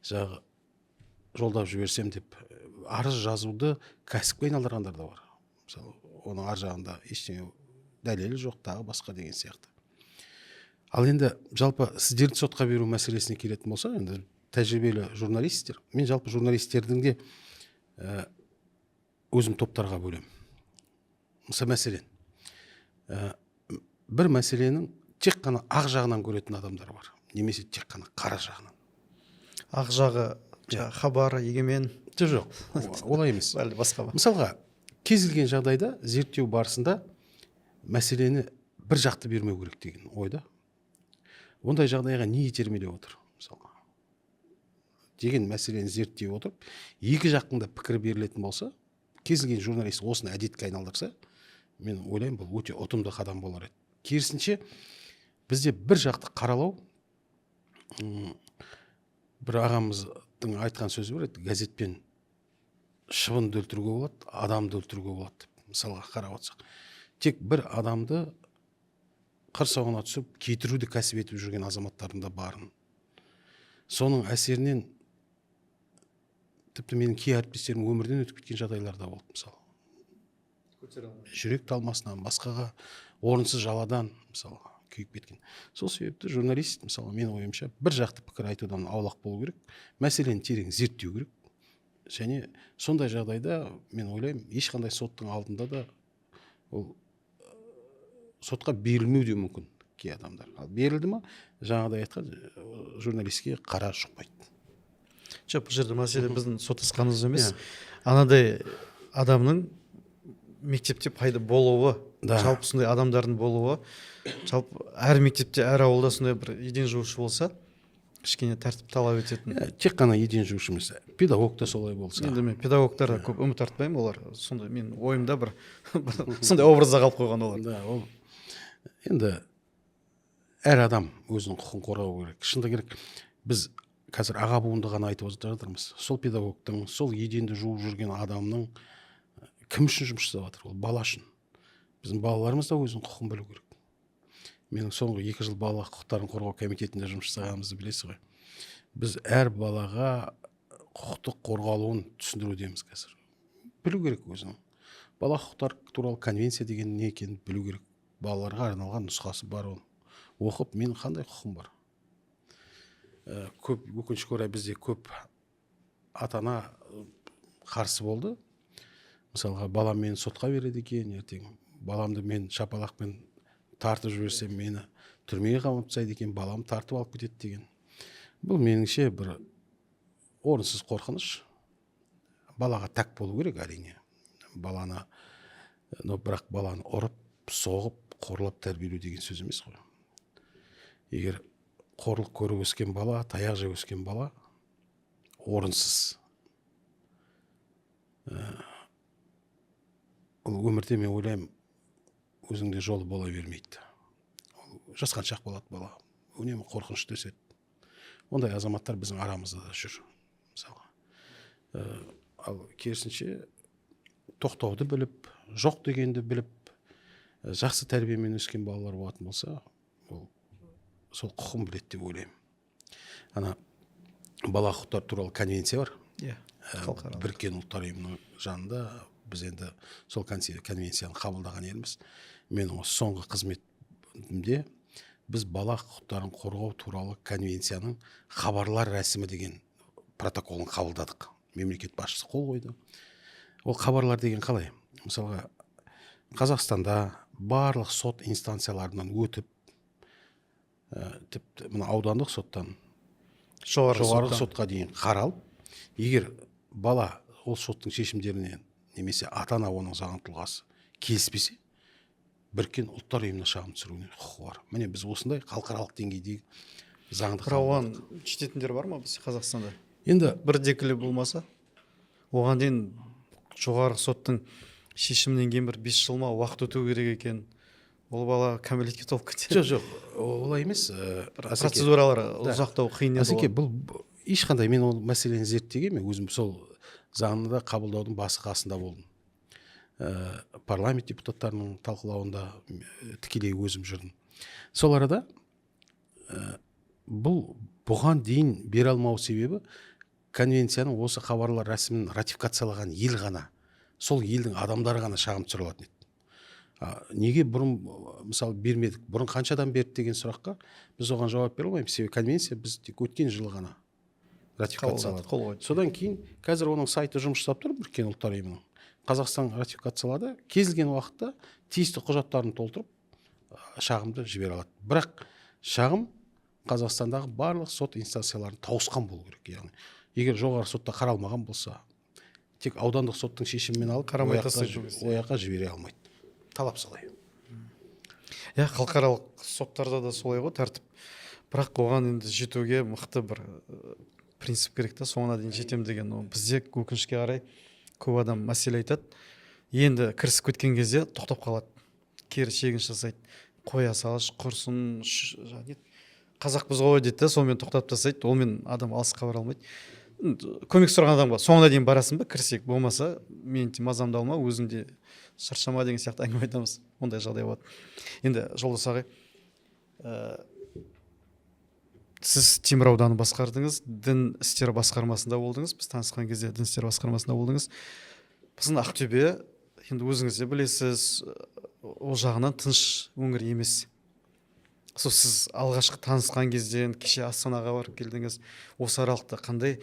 жағы жолдап жіберсем деп арыз жазуды кәсіпке айналдырғандар да бар. Мысалы, оның ар жағында ештеңе дәлелі жоқ, тағы басқа деген сияқты. Ал енді жалпы сіздерді сотқа беру мәселесіне келетін болсақ, енді тәжірибелі журналисттер, мен жалпы журналистердің де өзім топтарға бөлемін. Мысалы, мәселен, бір мәселенің тек қана ақ жағынан көретін адамдар бар, немесе тек қана қара жағынан. Ақ жағы жаңағы Хабар, Егемен? Жоқ, олай емес. Әлде басқа ма? Мысалға, кез келген жағдайда зерттеу барысында мәселені бір жақты бермеу керек деген ойда. Ондай жағдайға не итермелеп отыр, мысалға, деген мәселені зерттей отырып, екі жақтың да пікірі берілетін болса, кез келген журналист осыны әдетке айналдырса, мен ойлаймын, бұл өте ұтымды қадам болар еді. Керісінше, бізде бір жақты қаралау, бір ағамыздың айтқан сөзі бар еді: газетпен шыбынды өлтіруге болады, адамды өлтіруге болады деп. Мысалға, қарап отырсақ, тек бір адамды қыр соңына түсіп кетіруді кәсіп етіп жүрген азаматтардың да барын, соның әсерінен тіпті менің кей әріптестерім өмірден өтіп кеткен жағдайлар да болды. Мысалы, жүрек талмасынан, басқаға орынсыз жаладан, мысалға, күйіп кеткен. Сол себепті журналист, мысалы, менің ойымша, бір жақты пікір айтудан аулақ болу керек, мәселені терең зерттеу керек. Және сондай жағдайда, мен ойлаймын, ешқандай соттың алдында да ол сотқа берілмеу де мүмкін кей адамдар. Ал берілді ма, жаңағыдай айтқан, журналистке қара жұқпайды. Жоқ, бұл жерде мәселе біздің соттасқанымыз емес, анадай адамның мектепте пайда болуы. Жалпы сондай адамдардың болуы, жалпы әр мектепте, әр ауылда сондай бір еден жуушы болса, кішкене тәртіп талап ететін. Иә, тек қана еден жуушы емес, педагог та солай болса. Енді мен педагогтарға көп үміт артпаймын, олар сондай, менің ойымда бір сондай образда қалып қойған олар. Да, ол енді әр адам өзінің құқығын қорғау керек. Шындығы керек, біз қазір аға буынды ғана айтып жатырмыз. Сол педагогтың, сол еденді жуып жүрген адамның кім үшін жұмыс жасап жатыр? Ол бала үшін. Біздің балаларымыз да өзінің құқығын білу керек. Менің соңғы 2 жыл бала құқықтарын қорғау комитетінде жұмыс жасағанымызды білесіз ғой. Біз әр балаға құқықтық қорғалуын түсіндірудеміз қазір. Білу керек, өзінің бала құқықтары туралы конвенция деген не екенін білу керек. Балаларға арналған нұсқасы бар, оны оқып, менің қандай құқым бар. Көп, өкінішке орай, бізде көп ата ана қарсы болды. Мысалға, балам мені сотқа береді екен ертең, баламды мен шапалақпен тартып жіберсем, мені түрмеге қамап тастайды екен, балам тартып алып кетеді деген. Бұл, меніңше, бір орынсыз қорқыныш. Балаға тәк болу керек, әрине, баланы, но бірақ баланы ұрып соғып, қорлап тәрбиелеу деген сөз емес қой. Егер қорлық көріп өскен бала, таяқ жеп өскен бала орынсыз, ол өмірде, мен ойлаймын, өзінің де жолы бола бермейді. Ол жасқаншақ болады бала, үнемі қорқынышты өседі. Ондай азаматтар біздің арамызда да жүр, мысалға. Ал керісінше, тоқтауды біліп, жоқ дегенді біліп, жақсы тәрбиемен өскен балалар болатын болса, ол сол құқын біледі деп ойлаймын. Ана бала құқықтары туралы конвенция бар. Иә, халықаралық. Біріккен Ұлттар Ұйымының жанында біз енді сол конвенцияны қабылдаған елміз. Менің осы соңғы қызметімде біз бала құқықтарын қорғау туралы конвенцияның хабарлар рәсімі деген протоколын қабылдадық. Мемлекет басшысы қол қойды. Ол хабарлар деген қалай? Мысалға, Қазақстанда барлық сот инстанцияларынан өтіп, тіпті мына аудандық соттан Жоғарғы сотқа дейін қаралып, егер бала ол соттың шешімдеріне немесе ата-ана оның заңды тұлғасы келіспесе, Біріккен Ұлттар Ұйымына шағым түсіруіне құқығы бар. Міне, біз осындай халықаралық деңгейдегі заңды Бірақ оған жететіндер бар ма бізде, Қазақстанда? Енді Бірдекілі болмаса, оған дейін жоғарғы соттың шешімінен кейін бір 5 жыл ма уақыт өту керек екен, ол бала кәмелетке толып кетеді. Жоқ, олай емес. Асеке, Процедуралары ұзақтау, қиын еді. Асеке, бұл ешқандай, мен ол мәселені зерттегенмін, мен өзім сол заңды да қабылдаудың басы қасында болдым. Парламент депутаттарының талқылауында тікелей өзім жүрдім. Сол арада бұл бұған дейін бере алмау себебі конвенцияның осы хабарлар рәсімін ратификациялаған ел ғана, сол елдің адамдары ғана шағым түсіре алатын еді. Неге бұрын, мысалы, бермедік, бұрын қанша адам берді деген сұраққа біз оған жауап бере алмаймыз, себебі конвенция біз тек өткен жылы ғана ратификациялады. Қол қойды. Содан кейін қазір оның сайты жұмыс жасап тұр, Біріккен Ұлттар Ұйымының. Қазақстан ратификациялады, кез келген уақытта тиісті құжаттарын толтырып, шағымды жібере алады. Бірақ шағым Қазақстандағы барлық сот инстанцияларын тауысқан болу керек, яғни егер жоғарғы сотта қаралмаған болса, тек аудандық соттың шешімімен алып Қарамай ол жаққа тастайды ол кезде. Ол жаққа жібере алмайды, талап солай. Иә, халықаралық соттарда да солай ғой тәртіп. Бірақ оған енді жетуге мықты бір принцип керек та, соңына дейін жетем деген. Ол бізде, өкінішке қарай, көп адам мәселе айтады, енді кірісіп кеткен кезде тоқтап қалады, кері шегініс жасайды, қоя салшы, құрсын, жаңағы не, қазақпыз ғой дейді да, сонымен тоқтатып тастайды. Онымен адам алысқа бара алмайды. Көмек сұраған адамға соңына дейін барасың ба, кірісейік, болмаса мен де мазамды алма, өзің де шаршама деген сияқты әңгіме айтамыз. Ондай жағдай болады. Енді, Жолдас ағай, сіз Темір ауданын басқардыңыз, дін істері басқармасында болдыңыз. Біз танысқан кезде дін істері басқармасында болдыңыз. Біздің Ақтөбе енді, өзіңіз де білесіз, ол жағынан тыныш өңір емес. Сол сіз алғашқы танысқан кезден, кеше Астанаға барып келдіңіз, осы аралықта қандай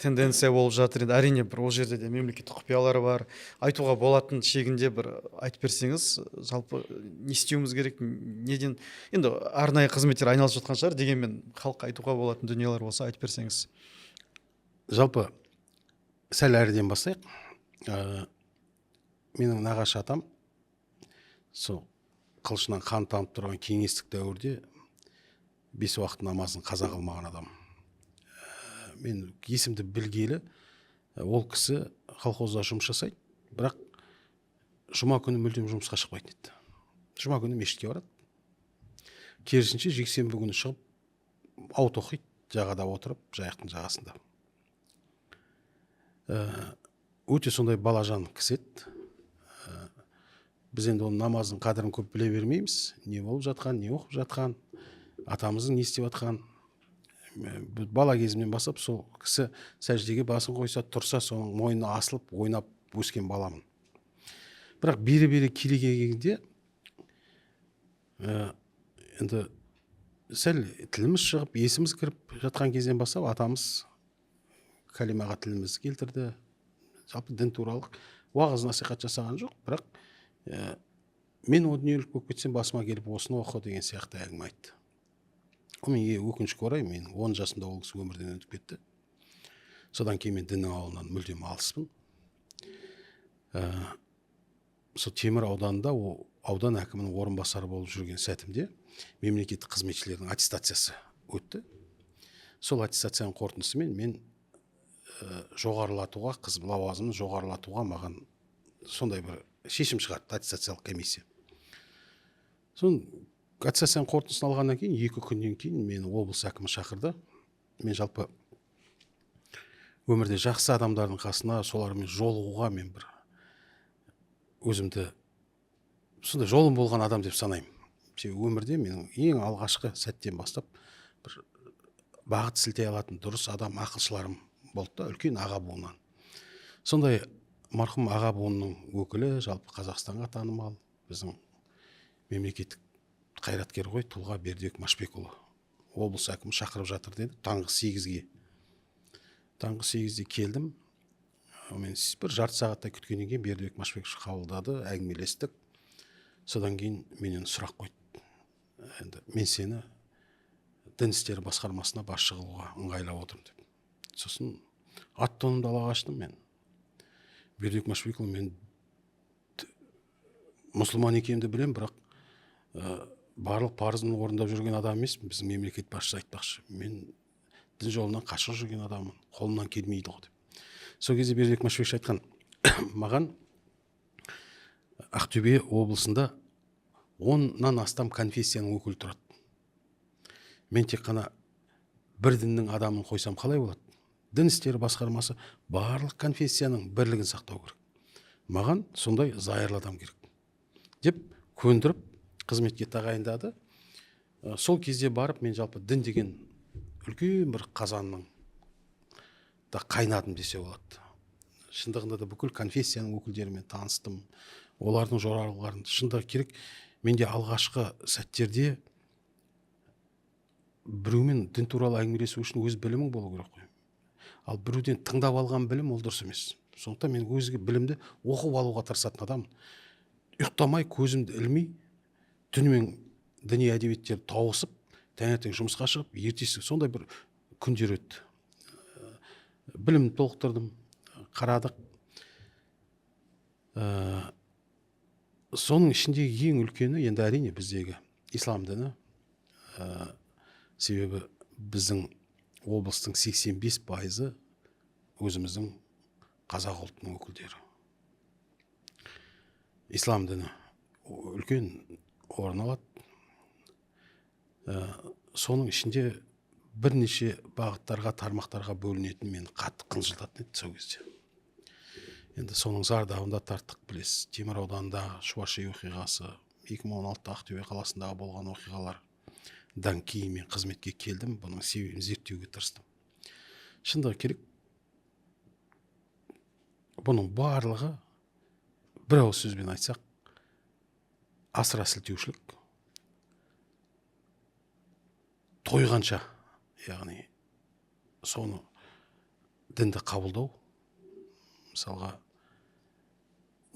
тенденция болып жатыр? Енді, әрине, бір ол жерде де мемлекеттік құпиялар бар, айтуға болатын шегінде бір айтып берсеңіз, жалпы не істеуіміз керек, неден? Енді арнайы қызметтер айналысып жатқан шығар, дегенмен халыққа айтуға болатын дүниелер болса, айтып берсеңіз. Жалпы сәл әріден бастайық. Менің нағашы атам сол қылышынан қан тамып тұрған кеңестік дәуірде бес уақыт намазын қаза қылмаған адам. Мен есімді білгелі ол кісі колхозда жұмыс жасайды, бірақ жұма күні мүлдем жұмысқа шықпайтын еді. Жұма күні мешітке барады, керісінше жексенбі күні шығып ау тоқиды жағада отырып, жайықтың жағасында. Өте сондай балажан кісі еді. Біз енді оның намаздың қадірін көп біле бермейміз, не болып жатқан, не оқып жатқан, атамыздың не істеп жатқан. Бала кезімнен бастап сол кісі сәждеге басын қойса, тұрса, соның мойнына асылып ойнап өскен баламын. Бірақ бері бері келе келгенде, енді сәл тіліміз шығып, есіміз кіріп жатқан кезден бастап атамыз кәлимаға тілімізді келтірді. Жалпы дін туралы уағыз насихат жасаған жоқ, бірақ мен о дүниелік болып кетсем, басыма келіп осыны оқы деген сияқты әңгіме айтты. Ол мен, өкінішке орай, мен 10 жасымда ол кісі өмірден өтіп кетті. Содан кейін мен діннің ауылынан мүлдем алыспын. Сол Темір ауданында о аудан әкімінің орынбасары болып жүрген сәтімде мемлекеттік қызметшілердің аттестациясы өтті. Сол аттестацияның қорытындысымен мен жоғарылатуға, лауазымын жоғарылатуға маған сондай бір шешім шығарды аттестациялық комиссия. Соны аттестацияның қорытындысын алғаннан кейін 2 күннен кейін мені облыс әкімі шақырды. Мен жалпы өмірде жақсы адамдардың қасына, солармен жолығуға мен бір өзімді сондай жолым болған адам деп санаймын. Себебі өмірде менің ең алғашқы сәттен бастап бір бағыт сілтей алатын дұрыс адам, ақылшыларым болды да, үлкен аға буыннан. Сондай марқұм аға буынның өкілі, жалпы Қазақстанға танымал біздің мемлекеттік қайраткер ғой, тұлға Бердібек Машбекұлы облыс әкімі шақырып жатыр деді таңғы 8-ге. Таңғы 8-де келдім. Мен бір жарты сағаттай күткеннен кейін Бердібек Машбекович қабылдады, әңгімелестік. Содан кейін менен сұрақ қойды: енді мен сені дін істері басқармасына басшы қылуға ыңғайлап отырмын деп. Сосын ат тонымды ала қаштым мен. Бердібек Машбекұлы, мен мұсылман екенімді білемін, бірақ барлық парызын орындап жүрген адам емеспін. Біздің мемлекет басшысы айтпақшы, мен дін жолынан қашық жүрген адаммын, қолымнан келмейді ғой деп. Сол кезде Бердібек Машбекович айтқан, маған Ақтөбе облысында 10-нан астам конфессияның өкілі тұрады. Мен тек қана бір діннің адамын қойсам қалай болады? Дін істері басқармасы барлық конфессияның бірлігін сақтау керек. Маған сондай зайырлы адам керек деп көндіріп қызметке тағайындады. Сол кезде барып мен жалпы дін деген үлкен бір қазанның да қайнадым десе болады. Шындығында да бүкіл конфессияның өкілдерімен таныстым, олардың жоралғыларын. Шындығы керек, менде алғашқы сәттерде біреумен дін туралы әңгімелесу үшін өз білімің болу керек қой. Ал біреуден тыңдап алған білім ол дұрыс емес. Сондықтан мен өзге білімді оқып алуға тырысатын адаммын. Ұйықтамай, көзімді ілмей, түнімен діни әдебиеттерді тауысып, таңертең жұмысқа шығып, ертесі сондай бір күндер өтті. Білім толықтырдым, қарадық. Соның ішіндегі ең үлкені енді әрине біздегі ислам діні. Себебі біздің облыстың 85% өзіміздің қазақ ұлтының өкілдері. Ислам діні үлкен орын алады. Соның ішінде бірнеше бағыттарға, тармақтарға бөлінетін мені қатты қынжылтатын еді сол кезде. Енді соның зардабын да тарттық, білесіз. Темір ауданындағы Шуаши оқиғасы, 2016 Ақтөбе қаласындағы болған оқиғалардан кейін мен қызметке келдім, бұның себебін зерттеуге тырыстым. Шындығы керек, бұның барлығы бір ауыз сөзбен айтсақ, асыра сілтеушілік, тойғанша, яғни соны дінді қабылдау. Мысалға,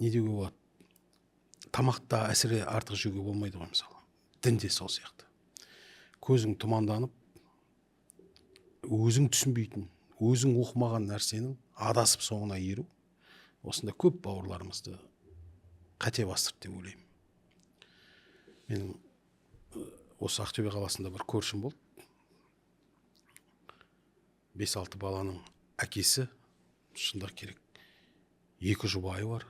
не деуге болады, тамақта әсіре артық жеуге болмайды ғой, мысалы. Дін де сол сияқты. Көзің тұманданып, өзің түсінбейтін, өзің оқымаған нәрсенің адасып соңына еру, осында көп бауырларымызды қате бастырды деп ойлаймын. Менің осы Ақтөбе қаласында бір көршім болды. 5-6 баланың әкесі, шындық керек, 2 жұбайы бар.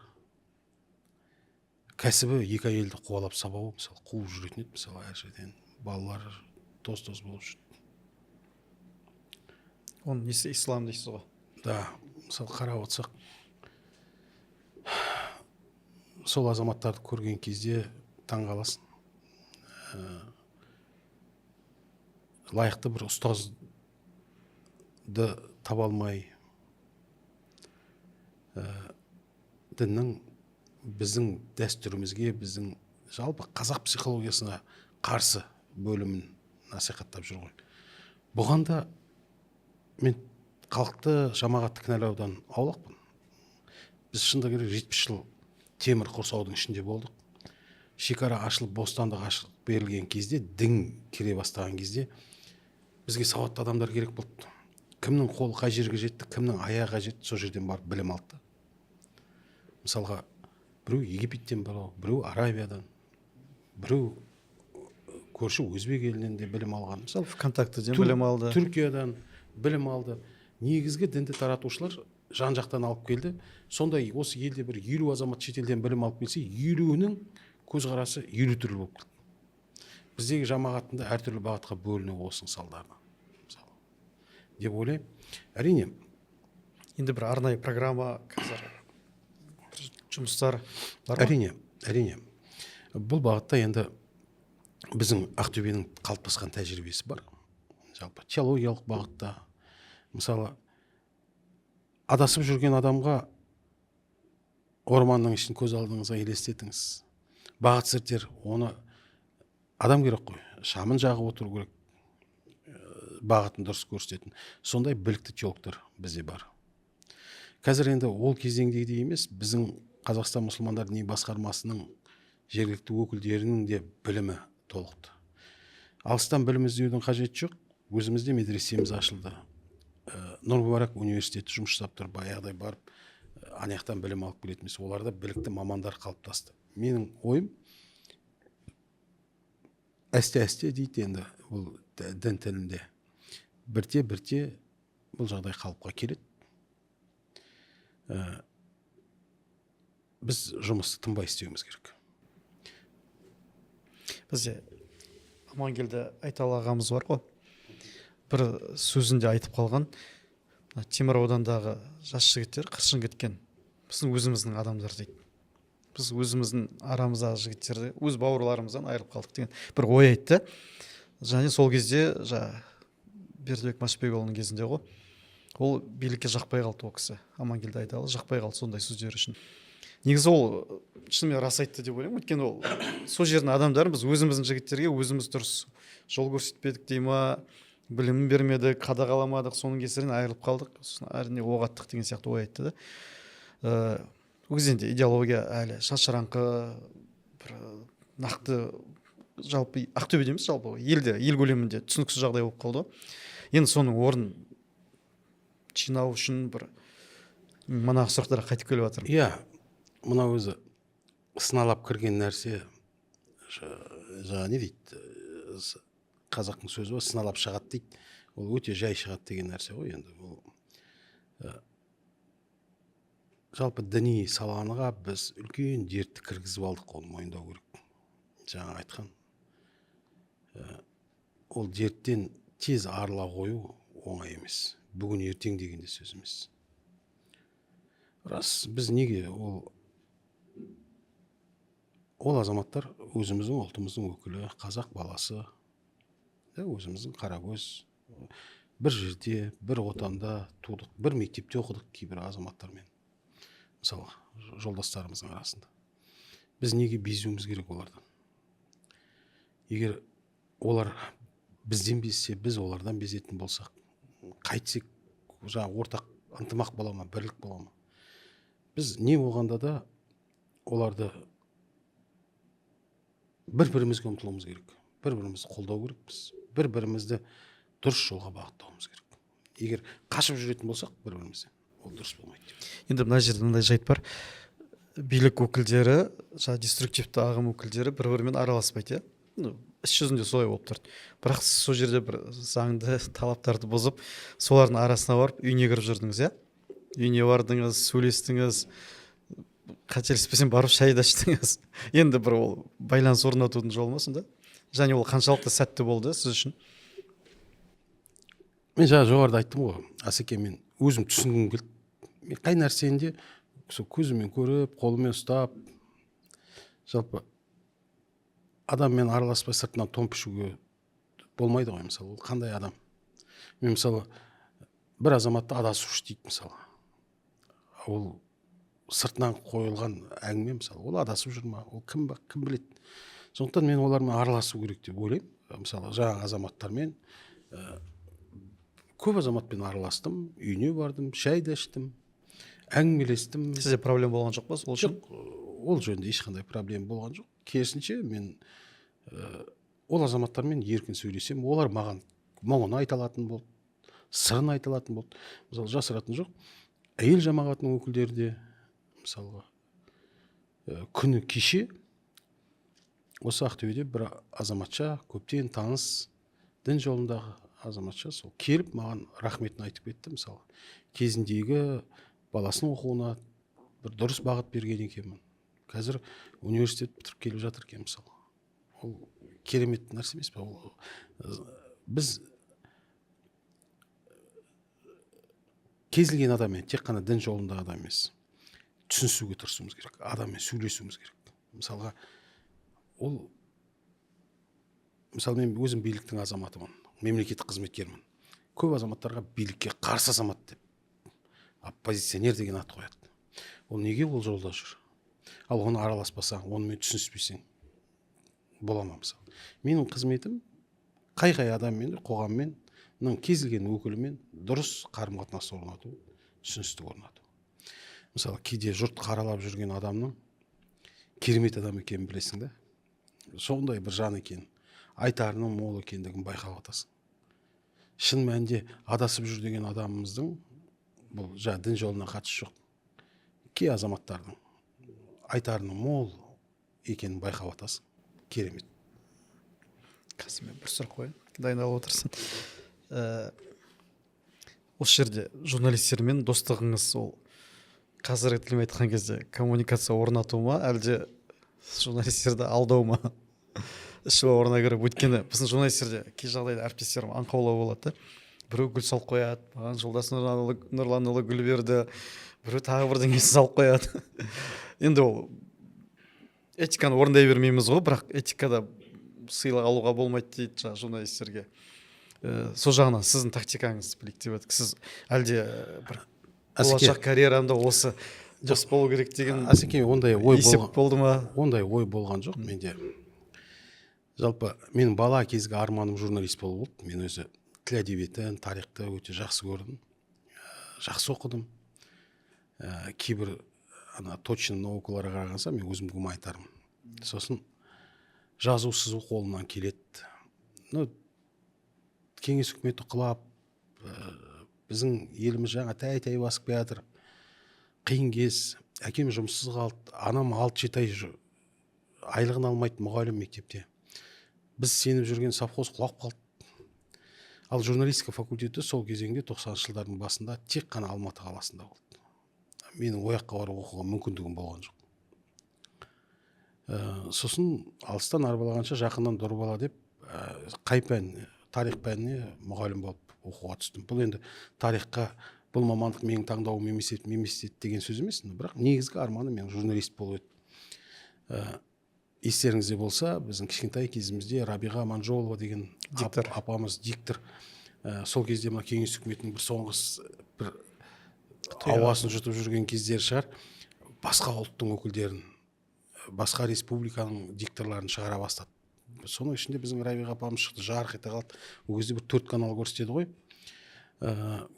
Кәсібі екі әйелді қуалап сабау, мысалы, қуып жүретін еді, мысалы, әр жерден балалар тоз-тоз болып жүрді. Оның несі ислам дейсіз ғой? Да, мысалы, қарап отырсақ, сол азаматтарды көрген кезде таң қаласың. Лайықты бір ұстазды таба алмай, діннің біздің дәстүрімізге, біздің жалпы қазақ психологиясына қарсы бөлімін насихаттап жүр ғой. Бұған да мен халықты, жамағатты кінәлаудан аулақпын. Біз шындығы керек 70 жыл темір құрсаудың ішінде болдық. Шекара ашылып, бостандық ашылып берілген кезде, дін кіре бастаған кезде бізге сауатты адамдар керек болды. Кімнің қолы қай жерге жетті, кімнің аяғы қай жетті, сол жерден барып білім алды. Мысалға, біреу Египеттен, біреу Арабиядан, біреу көрші өзбек елінен де білім алған. Мысалы, ВКонтактеден білім алды. Түркиядан білім алды. Негізгі дінді таратушылар жан-жақтан алып келді. Сондай осы елде бір 50 азамат шетелден білім алып келсе, 50-інің көзқарасы 50 түрлі болып келді. Біздегі жамағаттың да әртүрлі бағытқа бөлінуі осының салдарынан, мысалы, деп ойлаймын. Әрине, енді бір арнайы программа қазір жұмыстар бар ма? Әрине, әрине. Бұл бағытта енді біздің Ақтөбенің қалыптасқан тәжірибесі бар. Жалпы теологиялық бағытта, мысалы, адасып жүрген адамға орманның ішін көз алдыңызға елестетіңіз. Бағыт сілтер, оны адам керек қой, шамын жағып отыру керек, бағытын дұрыс көрсететін. Сондай білікті теологтар бізде бар. Қазір енді ол кезеңдегідей емес, біздің Қазақстан мұсылмандар діни басқармасының жергілікті өкілдерінің де білімі толықты. Алыстан білім іздеудің қажеті жоқ. Өзімізде медресеміз ашылды. Нұр Мүбарак университеті жұмыс жасап тұр. Баяғыдай барып ана жақтан білім алып келетінбіз. Оларда білікті мамандар қалыптасты. Менің ойым әсте-әсте дейді енді бұл дін тілінде. Бірте-бірте бұл жағдай қалыпқа келеді. Біз жұмысты тынбай істеуіміз керек. Бізде Амангелді Айталы ағамыз бар ғой. Бір сөзінде айтып қалған, Темір аудандағы жас жігіттер қыршын кеткен. Біздің өзіміздің адамдар дейді. Біз өзіміздің арамыздағы жігіттерді, өз бауырларымыздан айырылып қалдық деген бір ой айтты. Және сол кезде Бердібек Машбекұлының кезінде ғой, ол билікке жақпай қалды ол кісі. Амангелді Айталы жақпай қалды сондай сөздер үшін. Негізі ол шынымен рас айтты деп ойлаймын. Өйткені ол сол жердің адамдарын біз өзіміздің жігіттерге өзіміз дұрыс жол көрсетпедік дей ма, білім бермедік, қадағаламадық, соның кесірінен айырылып қалдық, сосын әрине оқ аттық деген сияқты ой айтты да. Ол кезде де идеология әлі шашыраңқы, бір нақты жалпы Ақтөбеде емес, жалпы елде, ел көлемінде түсініксіз жағдай болып қалды. Енді соның орнын жинау үшін бір манағы сұрақтарға қайтып келіп жатырмын. Иә, мына өзі сыналап кірген нәрсе, жаңа не дейді, қазақтың сөзі бар, сыналап шығады дейді. Ол өте жай шығады деген нәрсе ғой енді. Ол жалпы діни саланыға біз үлкен дертті кіргізіп алдық, оны мойындау керек. Жаңа айтқан, ол дерттен тез арыла қою оңай емес. Бүгін ертең деген де сөз емес. Рас, біз неге ол азаматтар өзіміздің ұлтымыздың өкілі, қазақ баласы, өзіміздің қаракөз, бір жерде, бір отанда тудық, бір мектепте оқыдық кейбір азаматтармен, мысалы жолдастарымыздың арасында. Біз неге безуіміз керек олардан? Егер олар бізден безсе, біз олардан безетін болсақ, қайтсек, жаңа ортақ ынтымақ бола ма, бірлік бола ма? Біз не болғанда да оларды бір-бірімізге ұмтылуымыз керек, бір-бірімізді қолдау керекпіз, бір-бірімізді дұрыс жолға бағыттауымыз керек. Егер қашып жүретін болсақ бір-бірімізден, ол дұрыс болмайды. Енді мына жерде мындай жайт бар. Билік өкілдері, жаңа деструктивті ағым өкілдері бір-бірімен араласпайды, иә? Іс жүзінде солай болып тұрды. Бірақ сіз сол жерде бір заңды талаптарды бұзып, солардың арасына барып үйіне кіріп жүрдіңіз, иә? Үйіне бардыңыз, сөйлестіңіз, қателеспесем барып шай да іштіңіз. Енді бір ол байланыс орнатудың жолы ма сонда? Және ол қаншалықты сәтті болды сіз үшін? Мен жаңа жоғарыда айттым ғой, Асеке, мен өзім түсінгім келді. Мен қай нәрсені де сол көзіммен көріп, қолыммен ұстап, жалпы адаммен араласпай сыртынан тон пішуге болмайды ғой, мысалы, ол қандай адам? Мен мысалы бір азаматты адасушы дейді, мысалы. Ол сыртынан қойылған әңгіме, мысалы, ол адасып жүр ма, ол кім, кім біледі. Сондықтан мен олармен араласу керек деп ойлаймын. Мысалы, жаңа азаматтармен, көп азаматпен араластым, үйіне бардым, шай да іштім, әңгімелестім. Сізде проблема болған жоқ па сол үшін? Жоқ, ол жөнінде ешқандай проблема болған жоқ. Керісінше, мен ол азаматтармен еркін сөйлесем, олар маған мұңын айта алатын болды, сырын айта алатын болды. Мысалы, жасыратын жоқ, әйел жамағатының өкілдері де, мысалға, күні кеше осы Ақтөбеде бір азаматша, көптен таныс, дін жолындағы азаматша, сол келіп маған рахметін айтып кетті. Мысалы, кезіндегі баласының оқуына бір дұрыс бағыт берген екенмін. Қазір университет бітіріп келіп жатыр екен, мысалы. Ол керемет нәрсе емес пе? Ол біз кез келген адаммен, тек қана дін жолындағы адам емес, түсінісуге тырысуымыз керек, адаммен сөйлесуіміз керек. Мысалға, ол, мысалы, мен өзім биліктің азаматымын, мемлекеттік қызметкермін. Көп азаматтарға билікке қарсы азамат деп, оппозиционер деген ат қояды. Ол неге ол жолда жүр? Ал оны араласпасаң, онымен түсініспесең бола ма, мысалы? Менің қызметім қай-қай адаммен, қоғаммен, кез келген өкілімен дұрыс қарым-қатынас орнату, түсіністік орнату. Мысалы, кейде жұрт қаралап жүрген адамның керемет адам екенін білесің да, сондай бір жан екен, айтарының мол екендігін байқап жатасың. Шын мәнінде адасып жүр деген адамымыздың, бұл жаңа дін жолына қатысы жоқ, кей азаматтардың айтарының мол екенін байқап атасың. Керемет. Қазір мен бір сұрақ қояйын, дайындалып отырсың. Осы жерде журналистермен достығыңыз, ол қазіргі тілмен айтқан кезде коммуникация орнату ма, әлде журналистерді алдау ма? Іші орнына кіріп, өйткені біздің журналистерде кей жағдайда әріптестерім аңқаулау болады да. Біреу гүл салып қояды, маған Жолдас Нұрланұлы гүл берді, біреу тағы бірдеңесін салып қояды. Енді ол этиканы орындай бермейміз ғой, бірақ этикада сыйлық алуға болмайды дейді жаңағы журналистерге. Сол жағынан сіздің тактикаңыз білейік деп едік. Сіз әлде бір болашақ карьерамда осы дос болу керек деген Асеке, ондай ой есеп болды ма? Ондай ой болған жоқ менде. Жалпы менің бала кезгі арманым журналист болу болды. Мен өзі тіл әдебиетін, тарихты өте жақсы көрдім, жақсы оқыдым. Кейбір ана точный наукаларға қарағанда мен өзім гуманитармын. Сосын жазу сызу қолымнан келеді. Ну, кеңес үкіметі құлап, біздің еліміз жаңа тәй тәй басып келе жатыр, қиын кез. Әкем жұмыссыз қалды, анам 6-7 ай айлығын алмайды, мұғалім мектепте. Біз сеніп жүрген совхоз құлап қалды. Ал журналистика факультеті сол кезеңде, 90-шы жылдардың басында, тек қана Алматы қаласында болды. Менің ол жаққа барып оқуға мүмкіндігім болған жоқ. Сосын алыстан арбалағанша, жақыннан дорбала деп, қай пән, тарих пәніне мұғалім болып оқуға түстім. Бұл енді тарихқа, бұл мамандық менің таңдауым емес еді деген сөз емес, бірақ негізгі арманым менің журналист болу еді. Естеріңізде болса, біздің кішкентай кезімізде Рабиға Аманжолова деген Диктор. Апамыз, диктор. Сол кезде мына кеңес үкіметінің бір соңғы бір ауасын жұтып жүрген кездері шығар, басқа ұлттың өкілдерін, басқа республиканың дикторларын шығара бастады. Соның ішінде біздің Рабиға апамыз шықты, жарқ ете қалды. Ол кезде бір 4 канал көрсетеді ғой.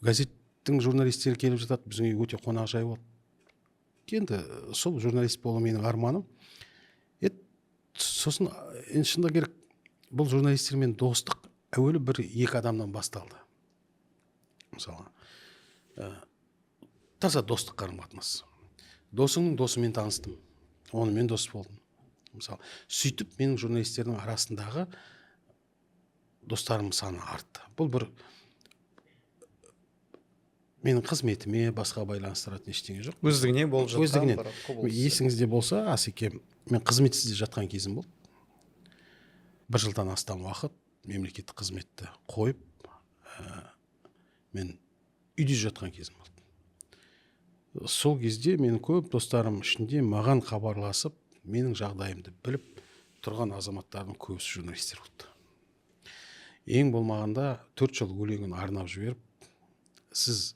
Газеттің журналистері келіп жатады, біздің үй өте қонақжай болды. Енді сол журналист болу менің арманым еді. Сосын енді шындығы керек, бұл журналистермен достық әуелі бір екі адамнан басталды. Мысалы, таза достық қарым қатынас. Досыңның досымен таныстым, онымен дос болдым. Мысалы, сөйтіп менің журналистердің арасындағы достарым саны артты. Бұл бір менің қызметіме басқа байланыстыратын ештеңе жоқ. Өздігінен болып жатқан Өздігінен. бір құбылыс. Есіңізде болса, Асеке, мен қызметсіз де жатқан кезім болды. Бір жылдан астам уақыт мемлекеттік қызметті қойып, мен үйде жатқан кезім болды. Сол кезде менің көп достарым ішінде маған хабарласып, менің жағдайымды біліп тұрған азаматтардың көбісі журналистер болды. Ең болмағанда 4 жыл өлеңін арнап жіберіп, сіз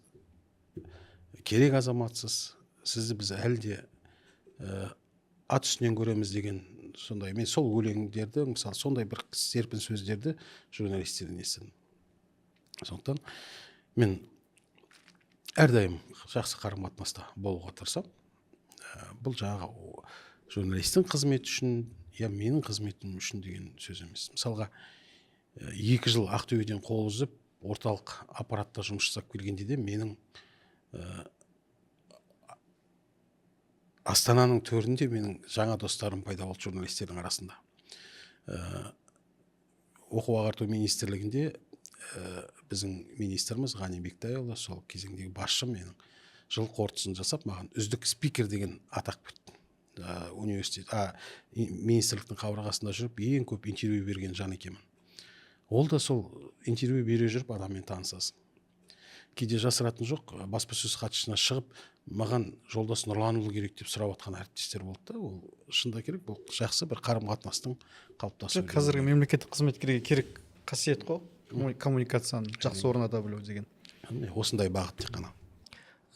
керек азаматсыз, сізді біз әлі де ат үстінен көреміз деген сондай. Мен сол өлеңдерді, мысалы, сондай бір серпін сөздерді журналистерден естідім. Сондықтан мен әрдайым жақсы қарым-қатынаста болуға тырысамын. Бұл жаңағы журналистің қызметі үшін, я менің қызметім үшін деген сөз емес. Мысалға, 2 жыл Ақтөбеден қол үзіп, орталық аппаратта жұмыс жасап келгенде де менің Астананың төрінде менің жаңа достарым пайда болды журналистердің арасында. Оқу ағарту министрлігінде біздің министріміз Ғани Бектайұлы, сол кезеңдегі басшым, менің жыл қорытындысын жасап, маған үздік спикер деген атақ берді. Университет, министрліктің қабырғасында жүріп, ең көп интервью берген жан екенмін. Ол да сол интервью бере жүріп адаммен танысасың. Кейде жасыратын жоқ, баспасөз хатшысына шығып, маған Жолдас Нұрланұлы керек деп сұрап жатқан әріптестер болды да. Ол шында керек, бұл жақсы бір қарым-қатынастың қалыптасуы. Жоқ, қазіргі мемлекеттік қызметкерге керек қасиет қой, коммуникацияны жақсы орната білу деген. Міне, осындай бағыт тек қана.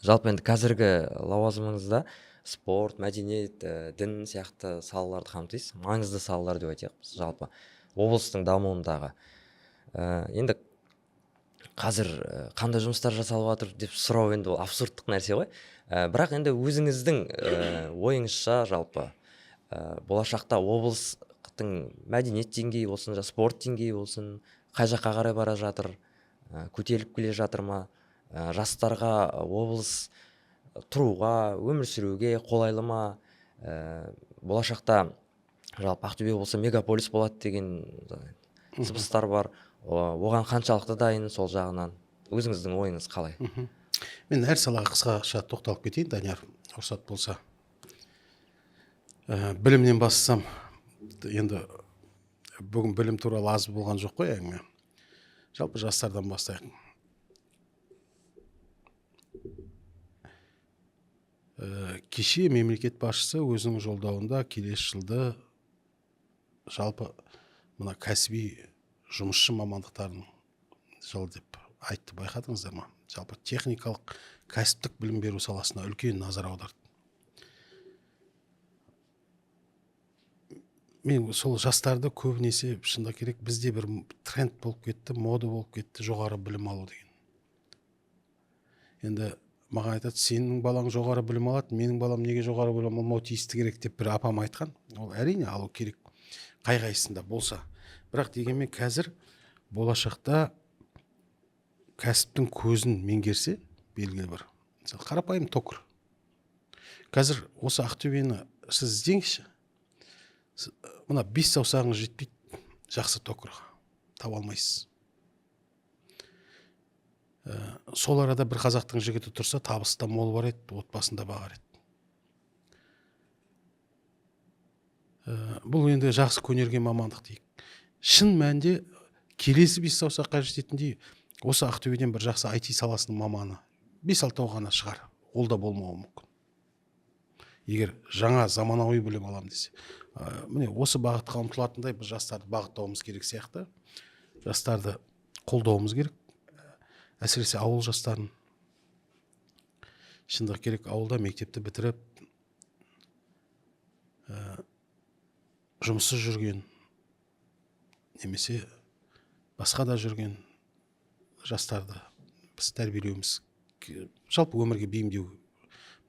Жалпы енді қазіргі лауазымыңызда спорт, мәдениет, дін сияқты салаларды қамтисыз, маңызды салалар деп айтайық біз жалпы облыстың дамуындағы. Енді қазір қандай жұмыстар жасалып жатыр деп сұрау енді ол абсурдтық нәрсе ғой. Бірақ енді өзіңіздің ойыңызша жалпы болашақта облыстың мәдениет деңгейі болсын, спорт деңгейі болсын, қай жаққа қарай бара жатыр? Көтеріліп келе жатыр ма? Жастарға облыс тұруға, өмір сүруге қолайлы ма? Болашақта жалпы Ақтөбе болса мегаполис болады деген сыбыстар бар. Оған қаншалықты дайын сол жағынан? Өзіңіздің ойыңыз қалай? Мен әр салаға қысқаша тоқталып кетейін, Данияр, рұқсат болса. Білімнен бастасам, енді бүгін білім туралы аз болған жоқ қой әңгіме. Жалпы жастардан бастайық. Кеше мемлекет басшысы өзінің жолдауында келесі жылды жалпы мына кәсіби жұмысшы мамандықтарының жылы деп айтты, байқадыңыздар ма? Жалпы техникалық кәсіптік білім беру саласына үлкен назар аударды. Мен сол жастарды көбінесе, шындық керек, бізде бір тренд болып кетті, мода болып кетті жоғары білім алу деген. Енді маған айтады, сенің балаң жоғары білім алады, менің балам неге жоғары білім алмау тиісті керек деп бір апам айтқан. Ол әрине алу керек, қай-қайсысында болса. Бірақ дегенмен қазір болашақта кәсіптің көзін меңгерсе, белгілі бір, мысалы, қарапайым токарь. Қазір осы Ақтөбені сіз іздеңізші, мына 5 саусағыңыз жетпейді жақсы токарға, таба алмайсыз. Сол арада бір қазақтың жігіті тұрса, табысы да мол бар еді, отбасында бағар еді. Бұл енді жақсы көнерген мамандық дейік. Шын мәнінде келесі 5 саусаққа жететіндей осы Ақтөбеден бір жақсы IT саласының маманы 5-6 ғана шығар, ол да болмауы мүмкін. Егер жаңа заманауи білім алам десе, міне осы бағытқа ұмтылатындай біз жастарды бағыттауымыз керек сияқты. Жастарды қолдауымыз керек, әсіресе ауыл жастарын. Шындық керек, ауылда мектепті бітіріп, жұмыссыз жүрген немесе басқа да жүрген жастарды біз тәрбиелеуіміз, жалпы өмірге бейімдеу,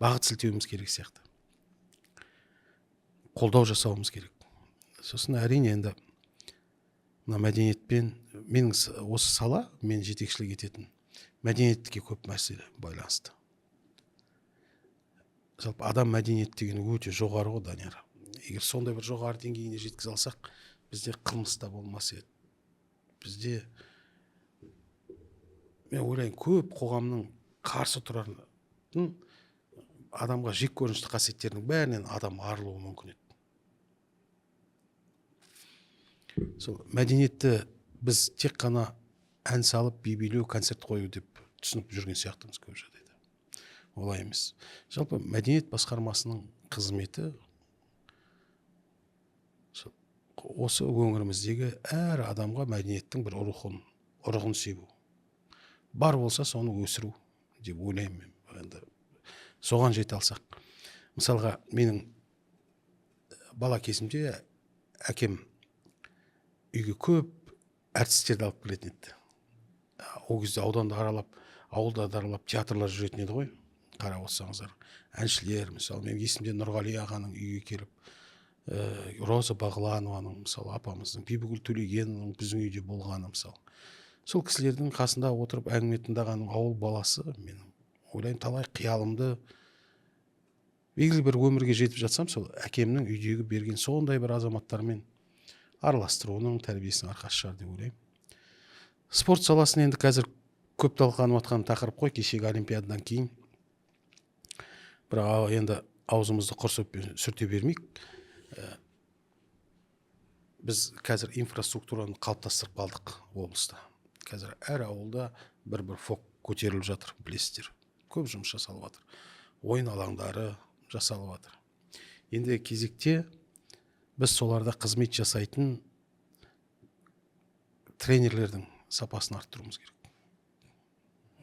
бағыт сілтеуіміз керек сияқты. Қолдау жасауымыз керек. Сосын әрине енді мына мәдениетпен, менің осы сала мен жетекшілік ететін мәдениетке көп мәселе байланысты. Жалпы адам мәдениет деген өте жоғары ғой, Данияр. Егер сондай бір жоғары деңгейіне жеткізе алсақ, бізде қылмыс та болмас еді. Бізде, мен ойлаймын, көп қоғамның қарсы тұратын адамға жек көрінішті қасиеттерінің бәрінен адам арылуы мүмкін еді. Сол мәдениетті біз тек қана ән салып, би билеу, концерт қою деп түсініп жүрген сияқтымыз көп жағдайда. Олай емес. Жалпы мәдениет басқармасының қызметі осы өңіріміздегі әр адамға мәдениеттің бір ұрығын себу. Бар болса соны өсіру деп ойлаймын мен. Енді соған жете алсақ. Мысалға, менің бала кезімде әкем үйге көп әртістерді алып келетін еді. Ол кезде ауданды аралап, ауылдарды аралап театрлар жүретін еді ғой. Қарап отырсаңыздар, әншілер, мысалы, мен есімде Нұрғали ағаның үйге келіп, Роза Бағланованың, мысалы, апамыздың, Бибігүл Төлегенованың біздің үйде болғаны, мысалы. Сол кісілердің қасында отырып әңгіме тыңдаған ауыл баласы, мен ойлаймын, талай қиялымды белгілі бір өмірге жетіп жатсам, сол әкемнің үйдегі берген сондай бір азаматтармен араластыруының, тәрбиесінің арқасы шығар деп ойлаймын. Спорт саласын енді қазір көп талқыланып жатқан тақырып қой, кешегі олимпиададан кейін. Бірақ енді аузымызды құр сүрте бермейік. Біз қазір инфраструктураны қалыптастырып қалдық облыста. Қазір әр ауылда бір-бір фок көтеріліп жатыр, білесіздер. Көп жұмыс жасалып жатыр. Ойын алаңдары жасалып жатыр. Енді кезекте біз соларда қызмет жасайтын тренерлердің сапасын арттыруымыз керек.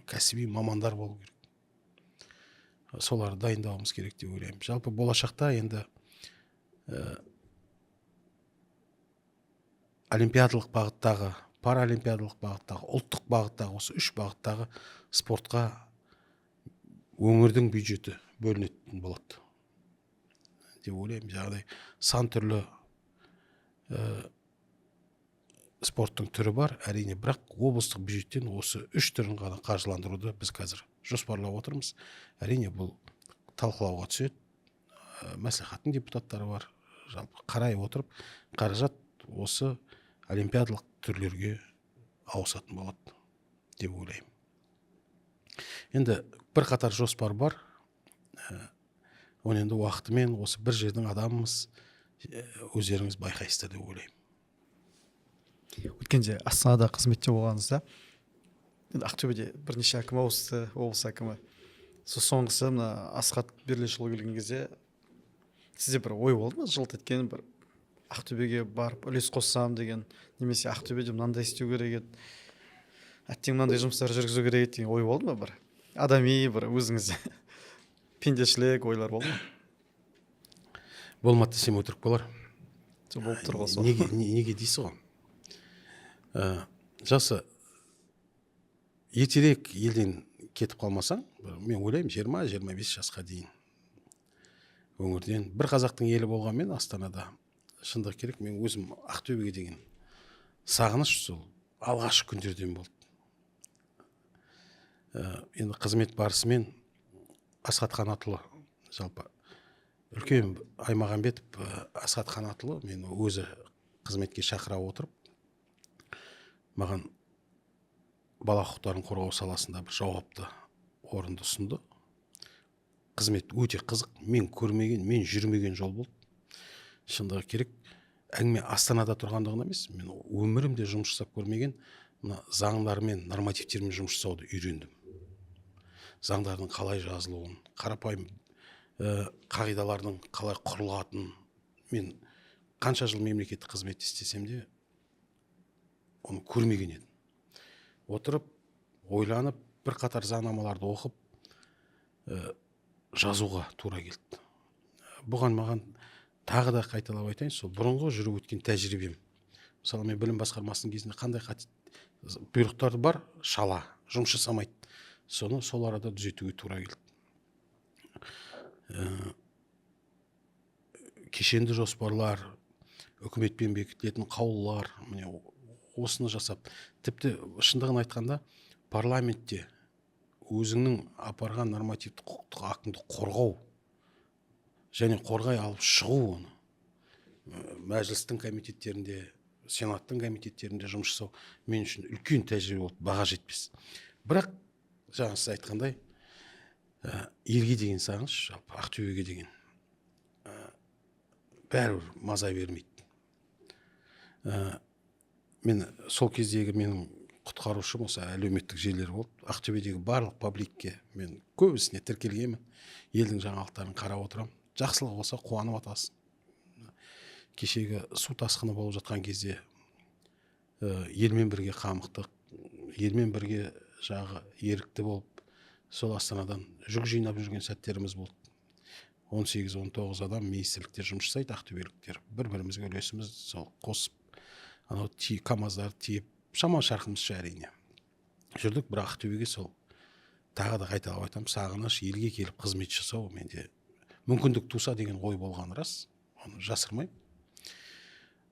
Кәсіби мамандар болу керек. Соларды дайындауымыз керек деп ойлаймын. Жалпы болашақта енді олимпиадалық бағыттағы, паралимпиадалық бағыттағы, ұлттық бағыттағы, осы үш бағыттағы спортқа өңірдің бюджеті бөлінетін болады деп ойлаймын. Жаңағыдай сан түрлі спорттың түрі бар әрине, бірақ облыстық бюджеттен осы 3 түрін ғана қаржыландыруды біз қазір жоспарлап отырмыз. Әрине, бұл талқылауға түседі. Мәслихаттың депутаттары бар, жалпы қарай отырып қаражат осы олимпиадалық түрлерге ауысатын болады деп ойлаймын. Енді бірқатар жоспар бар. Оны енді уақытымен, осы бір жердің адамымыз, өздеріңіз байқайсыздар деп ойлаймын. Өткенде Астанада қызметте болғаныңызда, енді Ақтөбеде бірнеше әкім ауысты, облыс әкімі, сол соңғысы мына Асхат Берлешұлы келген кезде сізде бір ой болды ма, жылт еткен бір Ақтөбеге барып үлес қоссам деген, немесе Ақтөбеде мынандай істеу керек еді, әттең, мынандай жұмыстар жүргізу керек еді деген ой болды ма? Бір адами, бір өзіңізде пендешілік ойлар болды ма? Болмады десем, өтірік болар. Сол болып тұр ғой сол. Неге дейсіз ғой? Жасы ертерек елден кетіп қалмасаң, мен ойлаймын, 20-25 жасқа дейін өңірден, бір қазақтың елі болғанмен Астанада, шындық керек, мен өзім Ақтөбеге деген сағыныш сол алғашқы күндерден болды. Енді қызмет барысымен Асхат Қанатұлы, жалпы үлкен Аймағамбетов, Асхат Қанатұлы мен өзі қызметке шақыра отырып, маған бала құқықтарын қорғау саласында бір жауапты орынды ұсынды. Қызмет өте қызық, мен көрмеген, мен жүрмеген жол болды. Шындығы керек, әңгіме Астанада тұрғандығында емес, мен өмірімде жұмыс жасап көрмеген мына заңдармен, нормативтермен жұмыс жасауды үйрендім. Заңдардың қалай жазылуын, қарапайым қағидалардың қалай құрылатынын, мен қанша жыл мемлекеттік қызметте істесем де, оны көрмеген едім. Отырып, ойланып, бірқатар заңнамаларды оқып, жазуға тура келді. Бұған маған, тағы да қайталап айтайын, сол бұрынғы жүріп өткен тәжірибем. Мысалы, мен білім басқармасының кезінде қандай бұйрықтар бар, шала жұмыс жасамайды, соны сол арада түзетуге тура келді. Кешенді жоспарлар, үкіметпен бекітілетін қаулылар, міне, осыны жасап, тіпті шындығын айтқанда, парламентте өзіңнің апарған нормативтік құқықтық актіңді қорғау және қорғай алып шығу, оны мәжілістің комитеттерінде, сенаттың комитеттерінде жұмыс жасау мен үшін үлкен тәжірибе болды, баға жетпес. Бірақ жаңа сіз айтқандай, елге деген сағыныш, жалпы Ақтөбеге деген, бәрібір маза бермейді. Мен сол кездегі менің құтқарушым осы әлеуметтік желілер болды. Ақтөбедегі барлық пабликке мен көбісіне тіркелгенмін, елдің жаңалықтарын қарап отырамын. Жақсылық болса, қуанып атасың. Кешегі су тасқыны болып жатқан кезде елмен бірге қамықтық, елмен бірге жағы ерікті болып, сол Астанадан жүк жинап жүрген сәттеріміз болды. 18-19 адам министрлікте жұмыс жасайды, ақтөбеліктер. бір бірімізге үлесіміз сол қосып, анау камаздарды тиеп, шама шарқымызша әрине жүрдік. Бірақ Ақтөбеге сол, тағы да қайталап айтамын, сағыныш, елге келіп қызмет жасау менде мүмкіндік туса деген ой болғаны рас, оны жасырмаймын.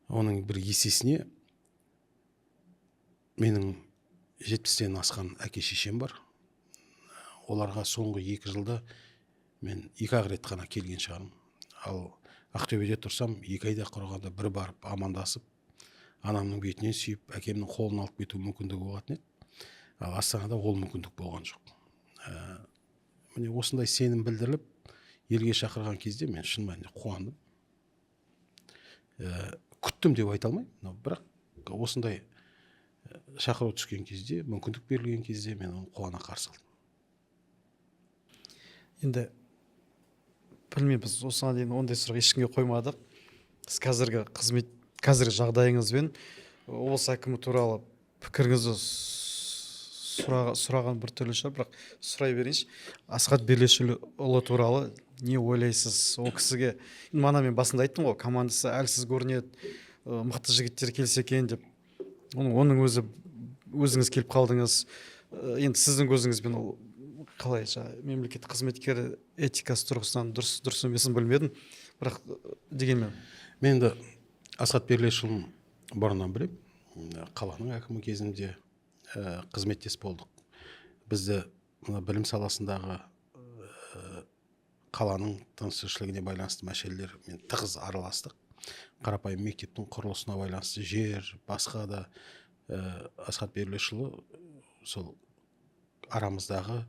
Оның бір есесіне менің 70-тен асқан әке шешем бар. Оларға соңғы 2 жылда мен 2-ақ рет қана келген шығармын. Ал Ақтөбеде тұрсам, 2 айда құрығанда бір барып, амандасып, анамның бетінен сүйіп, әкемнің қолын алып кету мүмкіндігі болатын еді. Ал Астанада ол мүмкіндік болған жоқ. Міне, осындай сенім білдіріліп, елге шақырған кезде мен шын мәнінде қуандым. Күттім деп айта алмаймын, но бірақ осындай шақыру түскен кезде, мүмкіндік берілген кезде мен оны қуана қарсы алдым. Енді білмеймін, біз осыған дейін ондай сұрақ ешкімге қоймадық. Сіз қазіргі қызмет, қазіргі жағдайыңызбен облыс әкімі туралы пікіріңізді сұраған біртүрлі шығар, бірақ сұрай берейінші. Асхат Берлешұлы туралы не ойлайсыз? Ол кісіге енді мана мен басында айттым ғой, командасы әлсіз көрінеді, мықты жігіттер келсе екен деп. Оның өзі, өзіңіз келіп қалдыңыз. Енді сіздің көзіңізбен ол қалай, жаңағы мемлекеттік қызметкер этикасы тұрғысынан дұрыс емесін білмедім, бірақ дегенмен. Мен енді Асхат Берлешұлын бұрыннан білемін. Қаланың әкімі кезінде қызметтес болдық. Бізді мына білім саласындағы қаланың тыныс-тіршілігіне байланысты мәселелермен тығыз араластық. Қарапайым мектептің құрылысына байланысты жер, басқа да Асхат Берлешұлы сол арамыздағы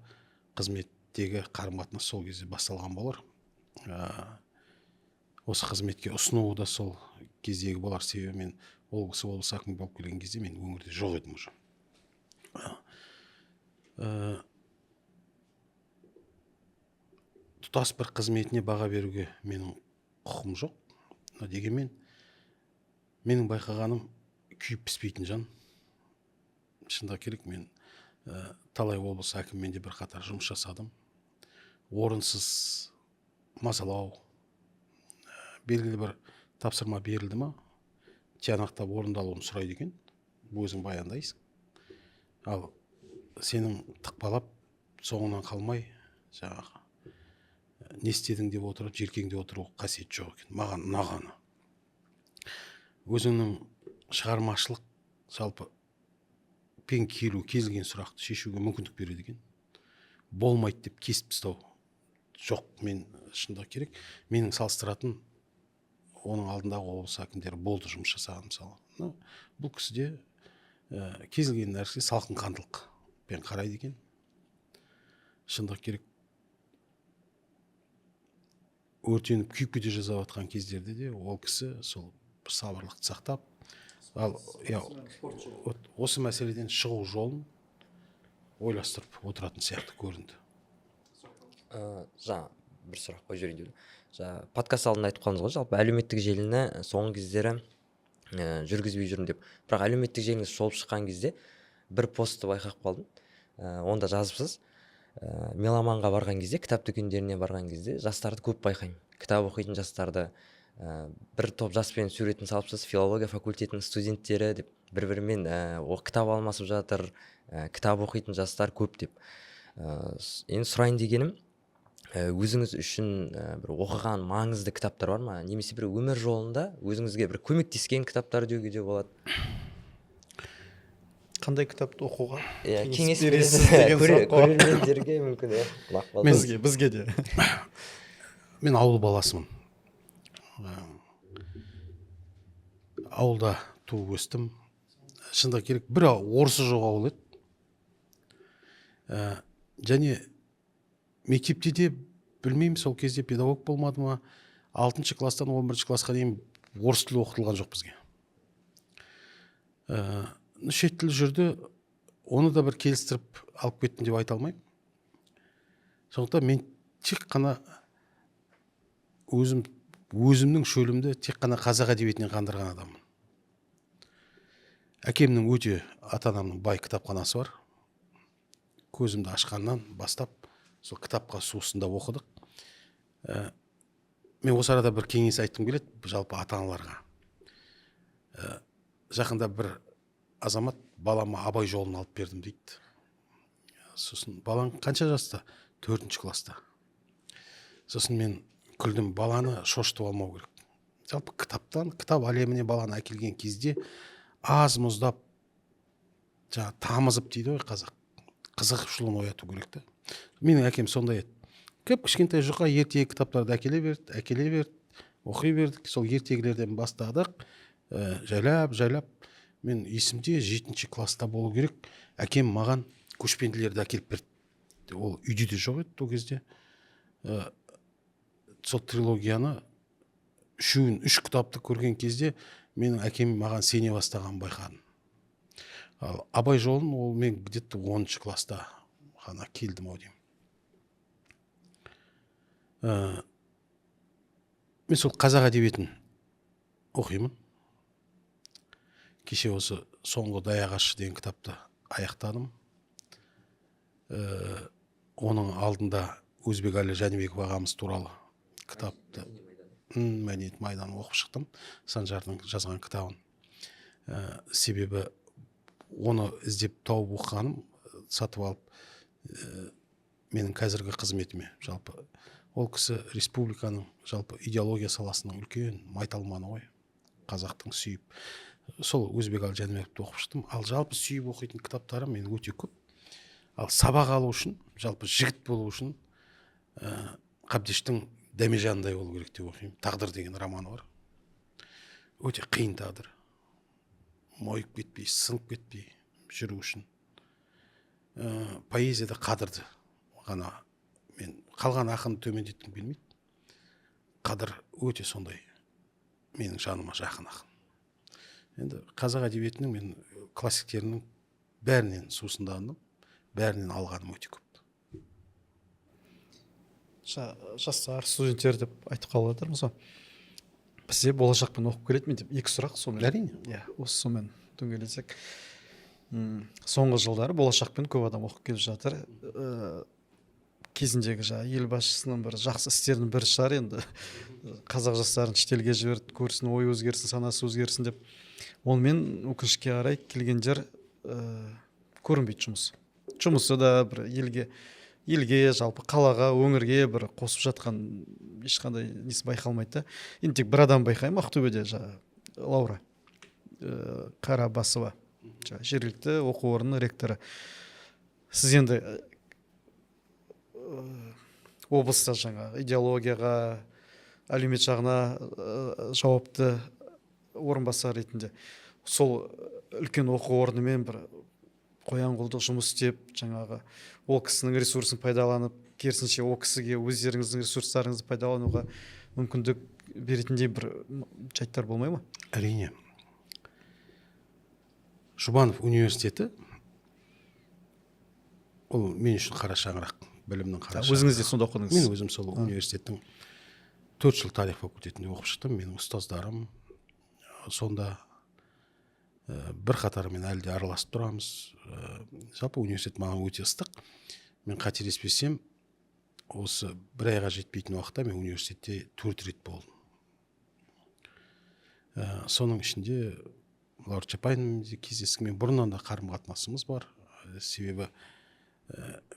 қызметтегі қарым-қатынас сол кезде басталған болар. Осы қызметке ұсынуы да сол кездегі болар. Себебі мен ол кісі облыс әкімі болып келген кезде мен өңірде жоқ едім уже. Тұтас бір қызметіне баға беруге менің құқым жоқ. Дегенмен менің байқағаным күйіп піспейтін жан. Шындығы керек, мен талай облыс әкімімен де бірқатар жұмыс жасадым. Орынсыз мазалау, белгілі бір тапсырма берілді ма, тиянақтап орындалуын сұрайды екен, өзің баяндайсың. Ал сенің тықпалап соңынан қалмай жаңағы не істедің деп отырып, желкеңде отыру қасиет жоқ екен. Маған ұнағаны. Өзіңнің шығармашылық жалпы пен келу, кез келген сұрақты шешуге мүмкіндік береді екен. Болмайды деп кесіп тастау жоқ, мен шындығы керек. Менің салыстыратын оның алдындағы облыс әкімдері болды жұмыс жасаған мысалы. Бұл кісіде кез келген нәрсе салқын қандылықпен қарайды екен. Шындығы керек, өртеніп күйіп кете жазап жатқан кездерде де ол кісі сол сабырлықты сақтап, ал осы мәселеден шығу жолын ойластырып отыратын сияқты көрінді. Жаңа бір сұрақ қойып жіберейін дедім. Жаңа подкаст алдында айтып қалдыңыз ғой, жалпы әлеуметтік желіні соңғы кездері жүргізбей жүрмін деп. Бірақ әлеуметтік желіңіз шолып шыққан кезде бір постты байқап қалдым. Онда жазыпсыз, Меломанға барған кезде, кітап дүкендеріне барған кезде жастарды көп байқаймын. Кітап оқитын жастарды, бір топ жаспен суретін салыпсыз, филология факультетінің студенттері деп бір-бірімен кітап алмасып жатыр, кітап оқитын жастар көп деп. Енді сұрайын дегенім, өзіңіз үшін бір оқыған маңызды кітаптар бар ма? Немесе бір өмір жолында өзіңізге бір көмектескен кітаптар деуге де болады. Қандай кітапты оқуға кеңес бересіз деген сұрақ қой. Көрермендерге мүмкін, Бізге, бізге де. Мен ауыл баласымын. Ауылда туып өстім. Шындығы керек, бір орысы жоқ ауыл еді. Және мектепте де білмеймін, сол кезде педагог болмады ма, 6 класстан 11 классқа дейін орыс тілі оқытылған жоқ бізге. Шет тілі жүрді, оны да бір келістіріп алып кеттім деп айта алмаймын. Сондықтан мен тек қана өзімнің шөлімді тек қана қазақ әдебиетінен қандырған адаммын. Әкемнің өте, ата-анамның бай кітапханасы бар. Көзімді ашқаннан бастап сол кітапқа сусындап оқыдық. Мен осы арада бір кеңес айтқым келеді жалпы ата-аналарға. Жақында бір азамат балама Абай жолын алып бердім дейді. Сосын балаң қанша жаста? 4 класста. Сосын мен күлдім, баланы шошытып алмау керек. Жалпы кітаптан, кітап әлеміне баланы әкелген кезде аз мұздап, жаңа тамызып дейді ғой қазақ, қызығушылығын ояту керек та. Менің әкем сондай еді. Кіп кішкентай жұқа ертегі кітаптарды әкеле берді, әкеле берді, оқи бердік. Сол ертегілерден бастадық, жайлап, жайлап. Мен есімде 7 класста болу керек, әкем маған көшпенділерді әкеліп берді. Ол үйде де жоқ еді ол кезде. Сол трилогияны үшеуін, 3 кітапты көрген кезде менің әкем маған сене бастағанын байқадым. Ал Абай жолын ол мен где-то 10 класста ғана келдім ау деймін. Мен сол қазақ әдебиетін оқимын. Кеше осы соңғы Даяғашы деген кітапты аяқтадым. Оның алдында Өзбекәлі Жәнібеков ағамыз туралы кітапты, Мәдениет майданы оқып шықтым, Санжардың жазған кітабын. Себебі оны іздеп тауып оқығаным, сатып алып, менің қазіргі қызметіме жалпы ол кісі республиканың жалпы идеология саласының үлкен майталманы ғой, қазақтың сүйіп. Сол Өзбекәлі Жәнібековті оқып шықтым. Ал жалпы сүйіп оқитын кітаптарым менің өте көп. Ал сабақ алу үшін, жалпы жігіт болу үшін Қабдештің Дәмежандай болу керек деп оқимын. Тағдыр деген романы бар. Өте қиын тағдыр. Мойып кетпей, сынып кетпей жүру үшін. Поэзияда Қадырды ғана мен қалған ақынды төмендеткім келмейді. Қадыр өте сондай менің жаныма жақын ақын. Енді қазақ әдебиетінің мен классиктерінің бәрінен сусындандым, бәрінен алғаным өте көп. Жастар, студенттер деп айтып қалып жатырмыз ғой. Бізде болашақпен оқып келеді ме деп екі сұрақ сонымен. Әрине. Иә, осы сонымен дөңгелетсек. Соңғы жылдары болашақпен көп адам оқып келіп жатыр. Кезіндегі жаңағы ел басшысының бір жақсы істерінің бірі шығар енді. Қазақ жастарын шетелге жіберді, көрсін, ой өзгерсін, санасы өзгерсін деп. Онымен өкінішке қарай келгендер көрінбейді жұмыс. Жұмысы да бір елге, жалпы қалаға, өңірге бір қосып жатқан ешқандай несі байқалмайды да. Енді тек бір адам байқаймын Ақтөбеде, жаңағы Лаура Қарабасова, жаңағы жергілікті оқу орнының ректоры. Сіз енді облыста жаңағы идеологияға, әлеумет жағына жауапты орынбасар ретінде сол үлкен оқу орнымен бір қоян қолтық жұмыс істеп, жаңағы ол кісінің ресурсын пайдаланып, керісінше ол кісіге өздеріңіздің ресурстарыңызды пайдалануға мүмкіндік беретіндей бір жайттар болмай ма? Әрине. Жұбанов университеті ол мен үшін қара шаңырақ, білімнің қара шаңырағы. Өзіңіз де сонда оқыдыңыз? Мен өзім сол университеттің 4 жыл тарих факультетінде оқып шықтым. Менің ұстаздарым сонда, бір қатарымен әлі де араласып тұрамыз. Жалпы университет маған өте ыстық. Мен қателеспесем, осы бір айға жетпейтін уақытта мен университетте 4 рет болдым. Соның ішінде Лаура Чапаевнамен де кездестік. Мен бұрыннан да қарым-қатынасымыз бар. Себебі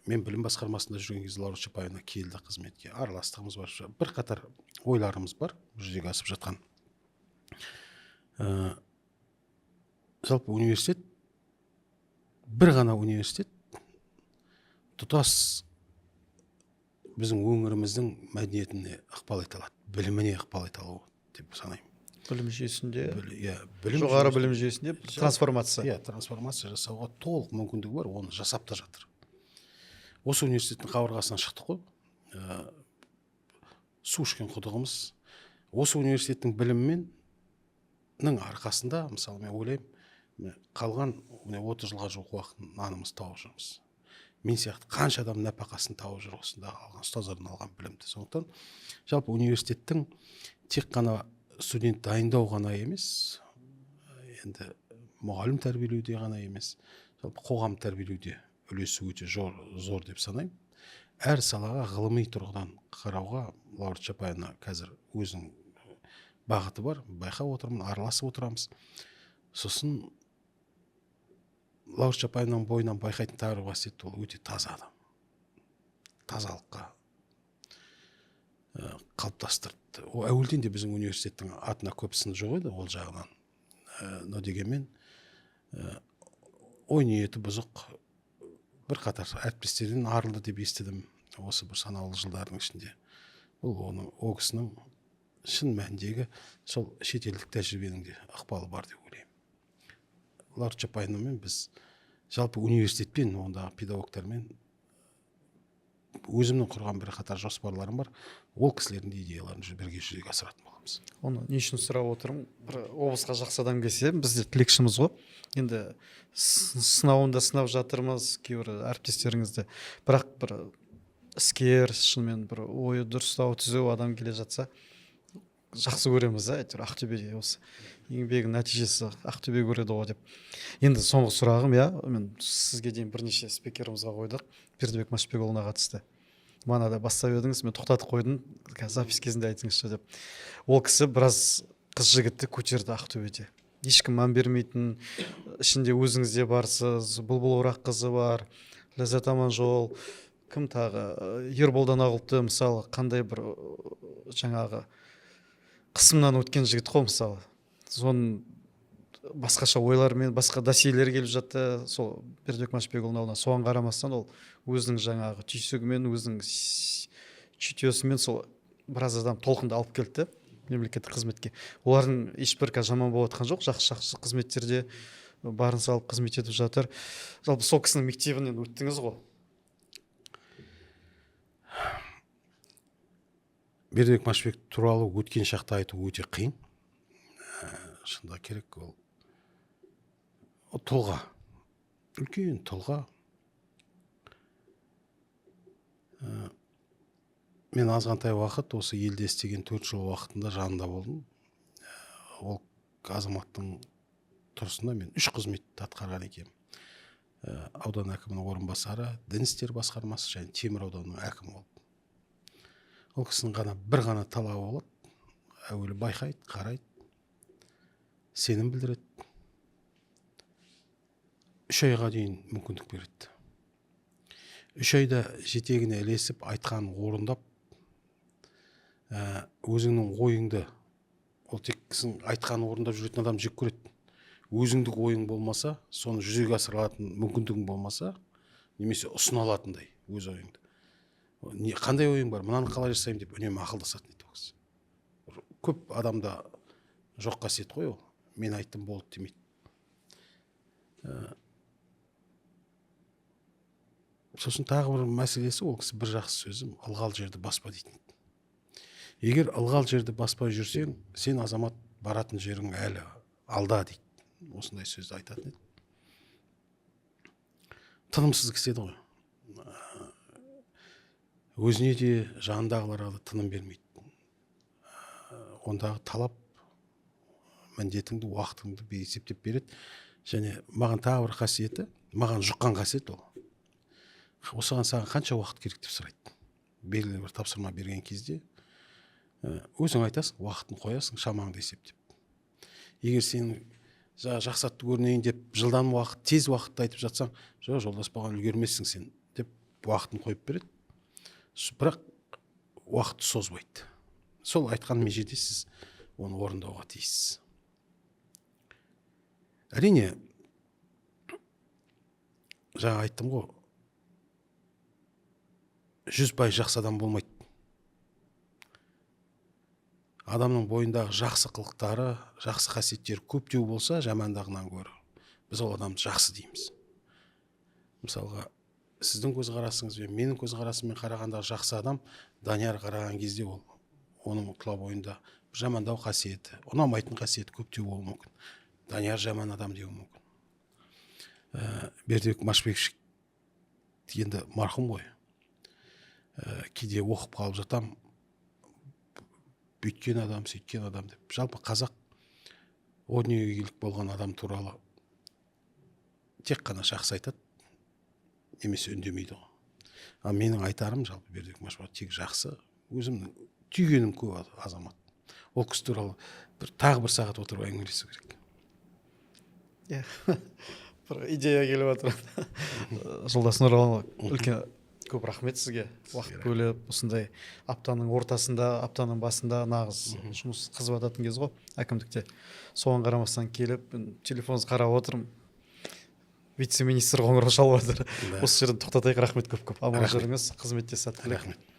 мен білім басқармасында жүрген кезде Лаура Чапаевна келді қызметке, араластығымыз бар, бір қатар ойларымыз бар жүзеге асып жатқан. Жалпы университет, бір ғана университет тұтас біздің өңіріміздің мәдениетіне ықпал ете алады, біліміне ықпал ете алу деп санаймын. Білім жүйесінде, иә, білім жоғары жүйесінде білім жүйесінде трансформация. Иә, трансформация жасауға толық мүмкіндігі бар, оны жасап та жатыр. Осы университеттің қабырғасынан шықтық қой. Су ішкен құдығымыз. Осы университеттің біліміменнің арқасында, мысалы, мен ойлаймын, міне, қалған міне 30 жылға жуық уақыт нанымызды тауып жүрміз. Мен сияқты қанша адам нәпақасын тауып жүр осында алған ұстаздардан алған білімді. Сондықтан жалпы университеттің тек қана студент дайындау ғана емес, енді мұғалім тәрбиелеуде ғана емес, жалпы қоғам тәрбиелеуде үлесі өте зор деп санаймын. Әр салаға ғылыми тұрғыдан қарауға Лаура Чапаевна қазір өзінің бағыты бар, байқап отырмын, араласып отырамыз. Сосын Лаура Чапаевнаның бойынан байқайтын тағы бір қасиет, ол өте таза адам. Тазалыққа қалыптастырды. О, әуелден де біздің университеттің атына көп сын жоқ еді ол жағынан. Но дегенмен, ой ниеті бұзық бірқатар әріптестерден арылды деп естідім осы бір санаулы жылдардың ішінде. Бұл оның, ол кісінің шын мәніндегі сол шетелдік тәжірибенің де ықпалы бар деп ойлаймын. Лаура Чапаевнамен біз жалпы университетпен, ондағы педагогтармен өзімнің құрған бірқатар жоспарларым бар. Ол кісілердің де идеяларын бірге жүзеге асыратын боламыз. Оны не үшін сұрап отырмын? Бір облысқа жақсы адам келсе, біз де тілекшіміз ғой. Енді сынауын да сынап жатырмыз кейбір әріптестеріңізді. Бірақ бір іскер, шынымен бір ойы дұрыстау, түзу адам келе жатса, жақсы көреміз да, әйтеуір Ақтөбеде осы еңбегінің нәтижесі Ақтөбе көреді ғой деп. Енді соңғы сұрағым, иә, мен сізге дейін бірнеше спикерімізге қойдық, Бердібек Машбекұлына қатысты. Мана да бастап едіңіз, мен тоқтатып қойдым, қазір запись кезінде айтыңызшы деп. Ол кісі біраз қыз жігітті көтерді Ақтөбеде. Ешкім мән бермейтін, ішінде өзіңіз де барсыз, Бұлбұл Ораққызы бар, Ләззат Аманжол, кім тағы, Ербол Данағұловты мысалы, қандай бір жаңағы қысымнан өткен жігіт қой мысалы. Соның Басқаша ойлармен, басқа досьелер келіп жатты сол Бердібек Машбекұлының алдына. Соған қарамастан, ол өзінің жаңағы түйсігімен, өзінің чутьесімен сол біраз адам толқынды алып келді да мемлекеттік қызметке. Олардың ешбір қазір жаман болып жатқан жоқ, жақсы жақсы қызметтерде барын салып қызмет етіп жатыр. Жалпы, сол кісінің мектебінен өттіңіз ғой. Бердібек Машбек туралы өткен шақта айту өте қиын. Шынында керек, ол тұлға, үлкен тұлға. Мен азғантай уақыт осы елде істеген 4 жыл уақытында жанында болдым. Ол азаматтың тұрысында мен 3 қызметті атқарған екенмін. Аудан әкімінің орынбасары, дін істері басқармасы және Темір ауданының әкімі болып. Ол кісінің ғана бір ғана талабы болады. Әуелі байқайды, қарайды, сенім білдіреді. 3 айға дейін мүмкіндік береді. 3 айда жетегіне ілесіп, айтқанын орындап, өзіңнің ойыңды, ол тек кісінің айтқанын орындап жүретін адам жек көреді. Өзіңдік ойың болмаса, соны жүзеге асыра алатын мүмкіндігің болмаса, немесе ұсына алатындай өз ойыңды. Не, қандай ойың бар, мынаны қалай жасаймын деп үнемі ақылдасатын еді ол кісі. Көп адамда жоқ қасиет қой ол. Мен айттым болды демейді. Сосын тағы бір мәселесі, ол кісі бір жақсы сөзі, ылғал жерді баспа дейтін. Егер ылғал жерді баспай жүрсең, сен азамат баратын жерің әлі алда дейді. Осындай сөзді айтатын еді. Тынымсыз кісі еді ғой. Өзіне де, жанындағыларға да тыным бермейді. Ондағы талап міндетіңді, уақытыңды есептеп береді. Және маған тағы бір қасиеті, маған жұққан қасиет ол. Осыған саған қанша уақыт керек деп сұрайды. Белгілі бір тапсырма берген кезде, өзің айтасың, уақытын қоясың, шамаңды есептеп. Егер сен жақсатты көрінейін деп жылдам уақыт, тез уақытты айтып жатсаң, жоқ, жолдас, бұған үлгермессің сен деп уақытын қойып береді. Бірақ уақытты созбайды. Сол айтқан межеде сіз оны орындауға тиіссіз. Әрине, жаңа айттым ғой, 100% жақсы адам болмайды. Адамның бойындағы жақсы қылықтары, жақсы қасиеттері көптеу болса, жамандығынан гөрі біз ол адамды жақсы дейміз. Мысалға, сіздің көзқарасыңызбен, менің көзқарасыммен қарағанда жақсы адам, Данияр қараған кезде ол оның тұла бойында жамандау қасиеті, ұнамайтын қасиеті көптеу болуы мүмкін. Данияр жаман адам деуі мүмкін. Бердібек Машбекович енді марқұм ғой. Кейде оқып қалып жатам, бүйткен адам, сөйткен адам деп. Жалпы қазақ о дүниеге келіп болған адам туралы тек қана жақсы айтады, немесе үндемейді ғой. Ал менің айтарым жалпы Бердібек Машбеков тек жақсы, өзімнің түйгенім көп азамат. Ол кісі туралы тағы бір сағат отырып әңгімелесу керек. Иә, бір идея келіп жатыр. Жолдас Нұрланұлы, үлкен көп рахмет сізге. Уақыт бөліп, осындай аптаның ортасында, аптаның басында нағыз жұмыс қызып жататын кез ғой әкімдікте. Соған қарамастан келіп, мен телефоныңызды қарап отырмын. Вице-министр қоңырау шалып жатыр. Осы жерден тоқтатайық. Рахмет көп-көп. Аман Рахмет. жүріңіз, қызметте сәттілік. Рахмет.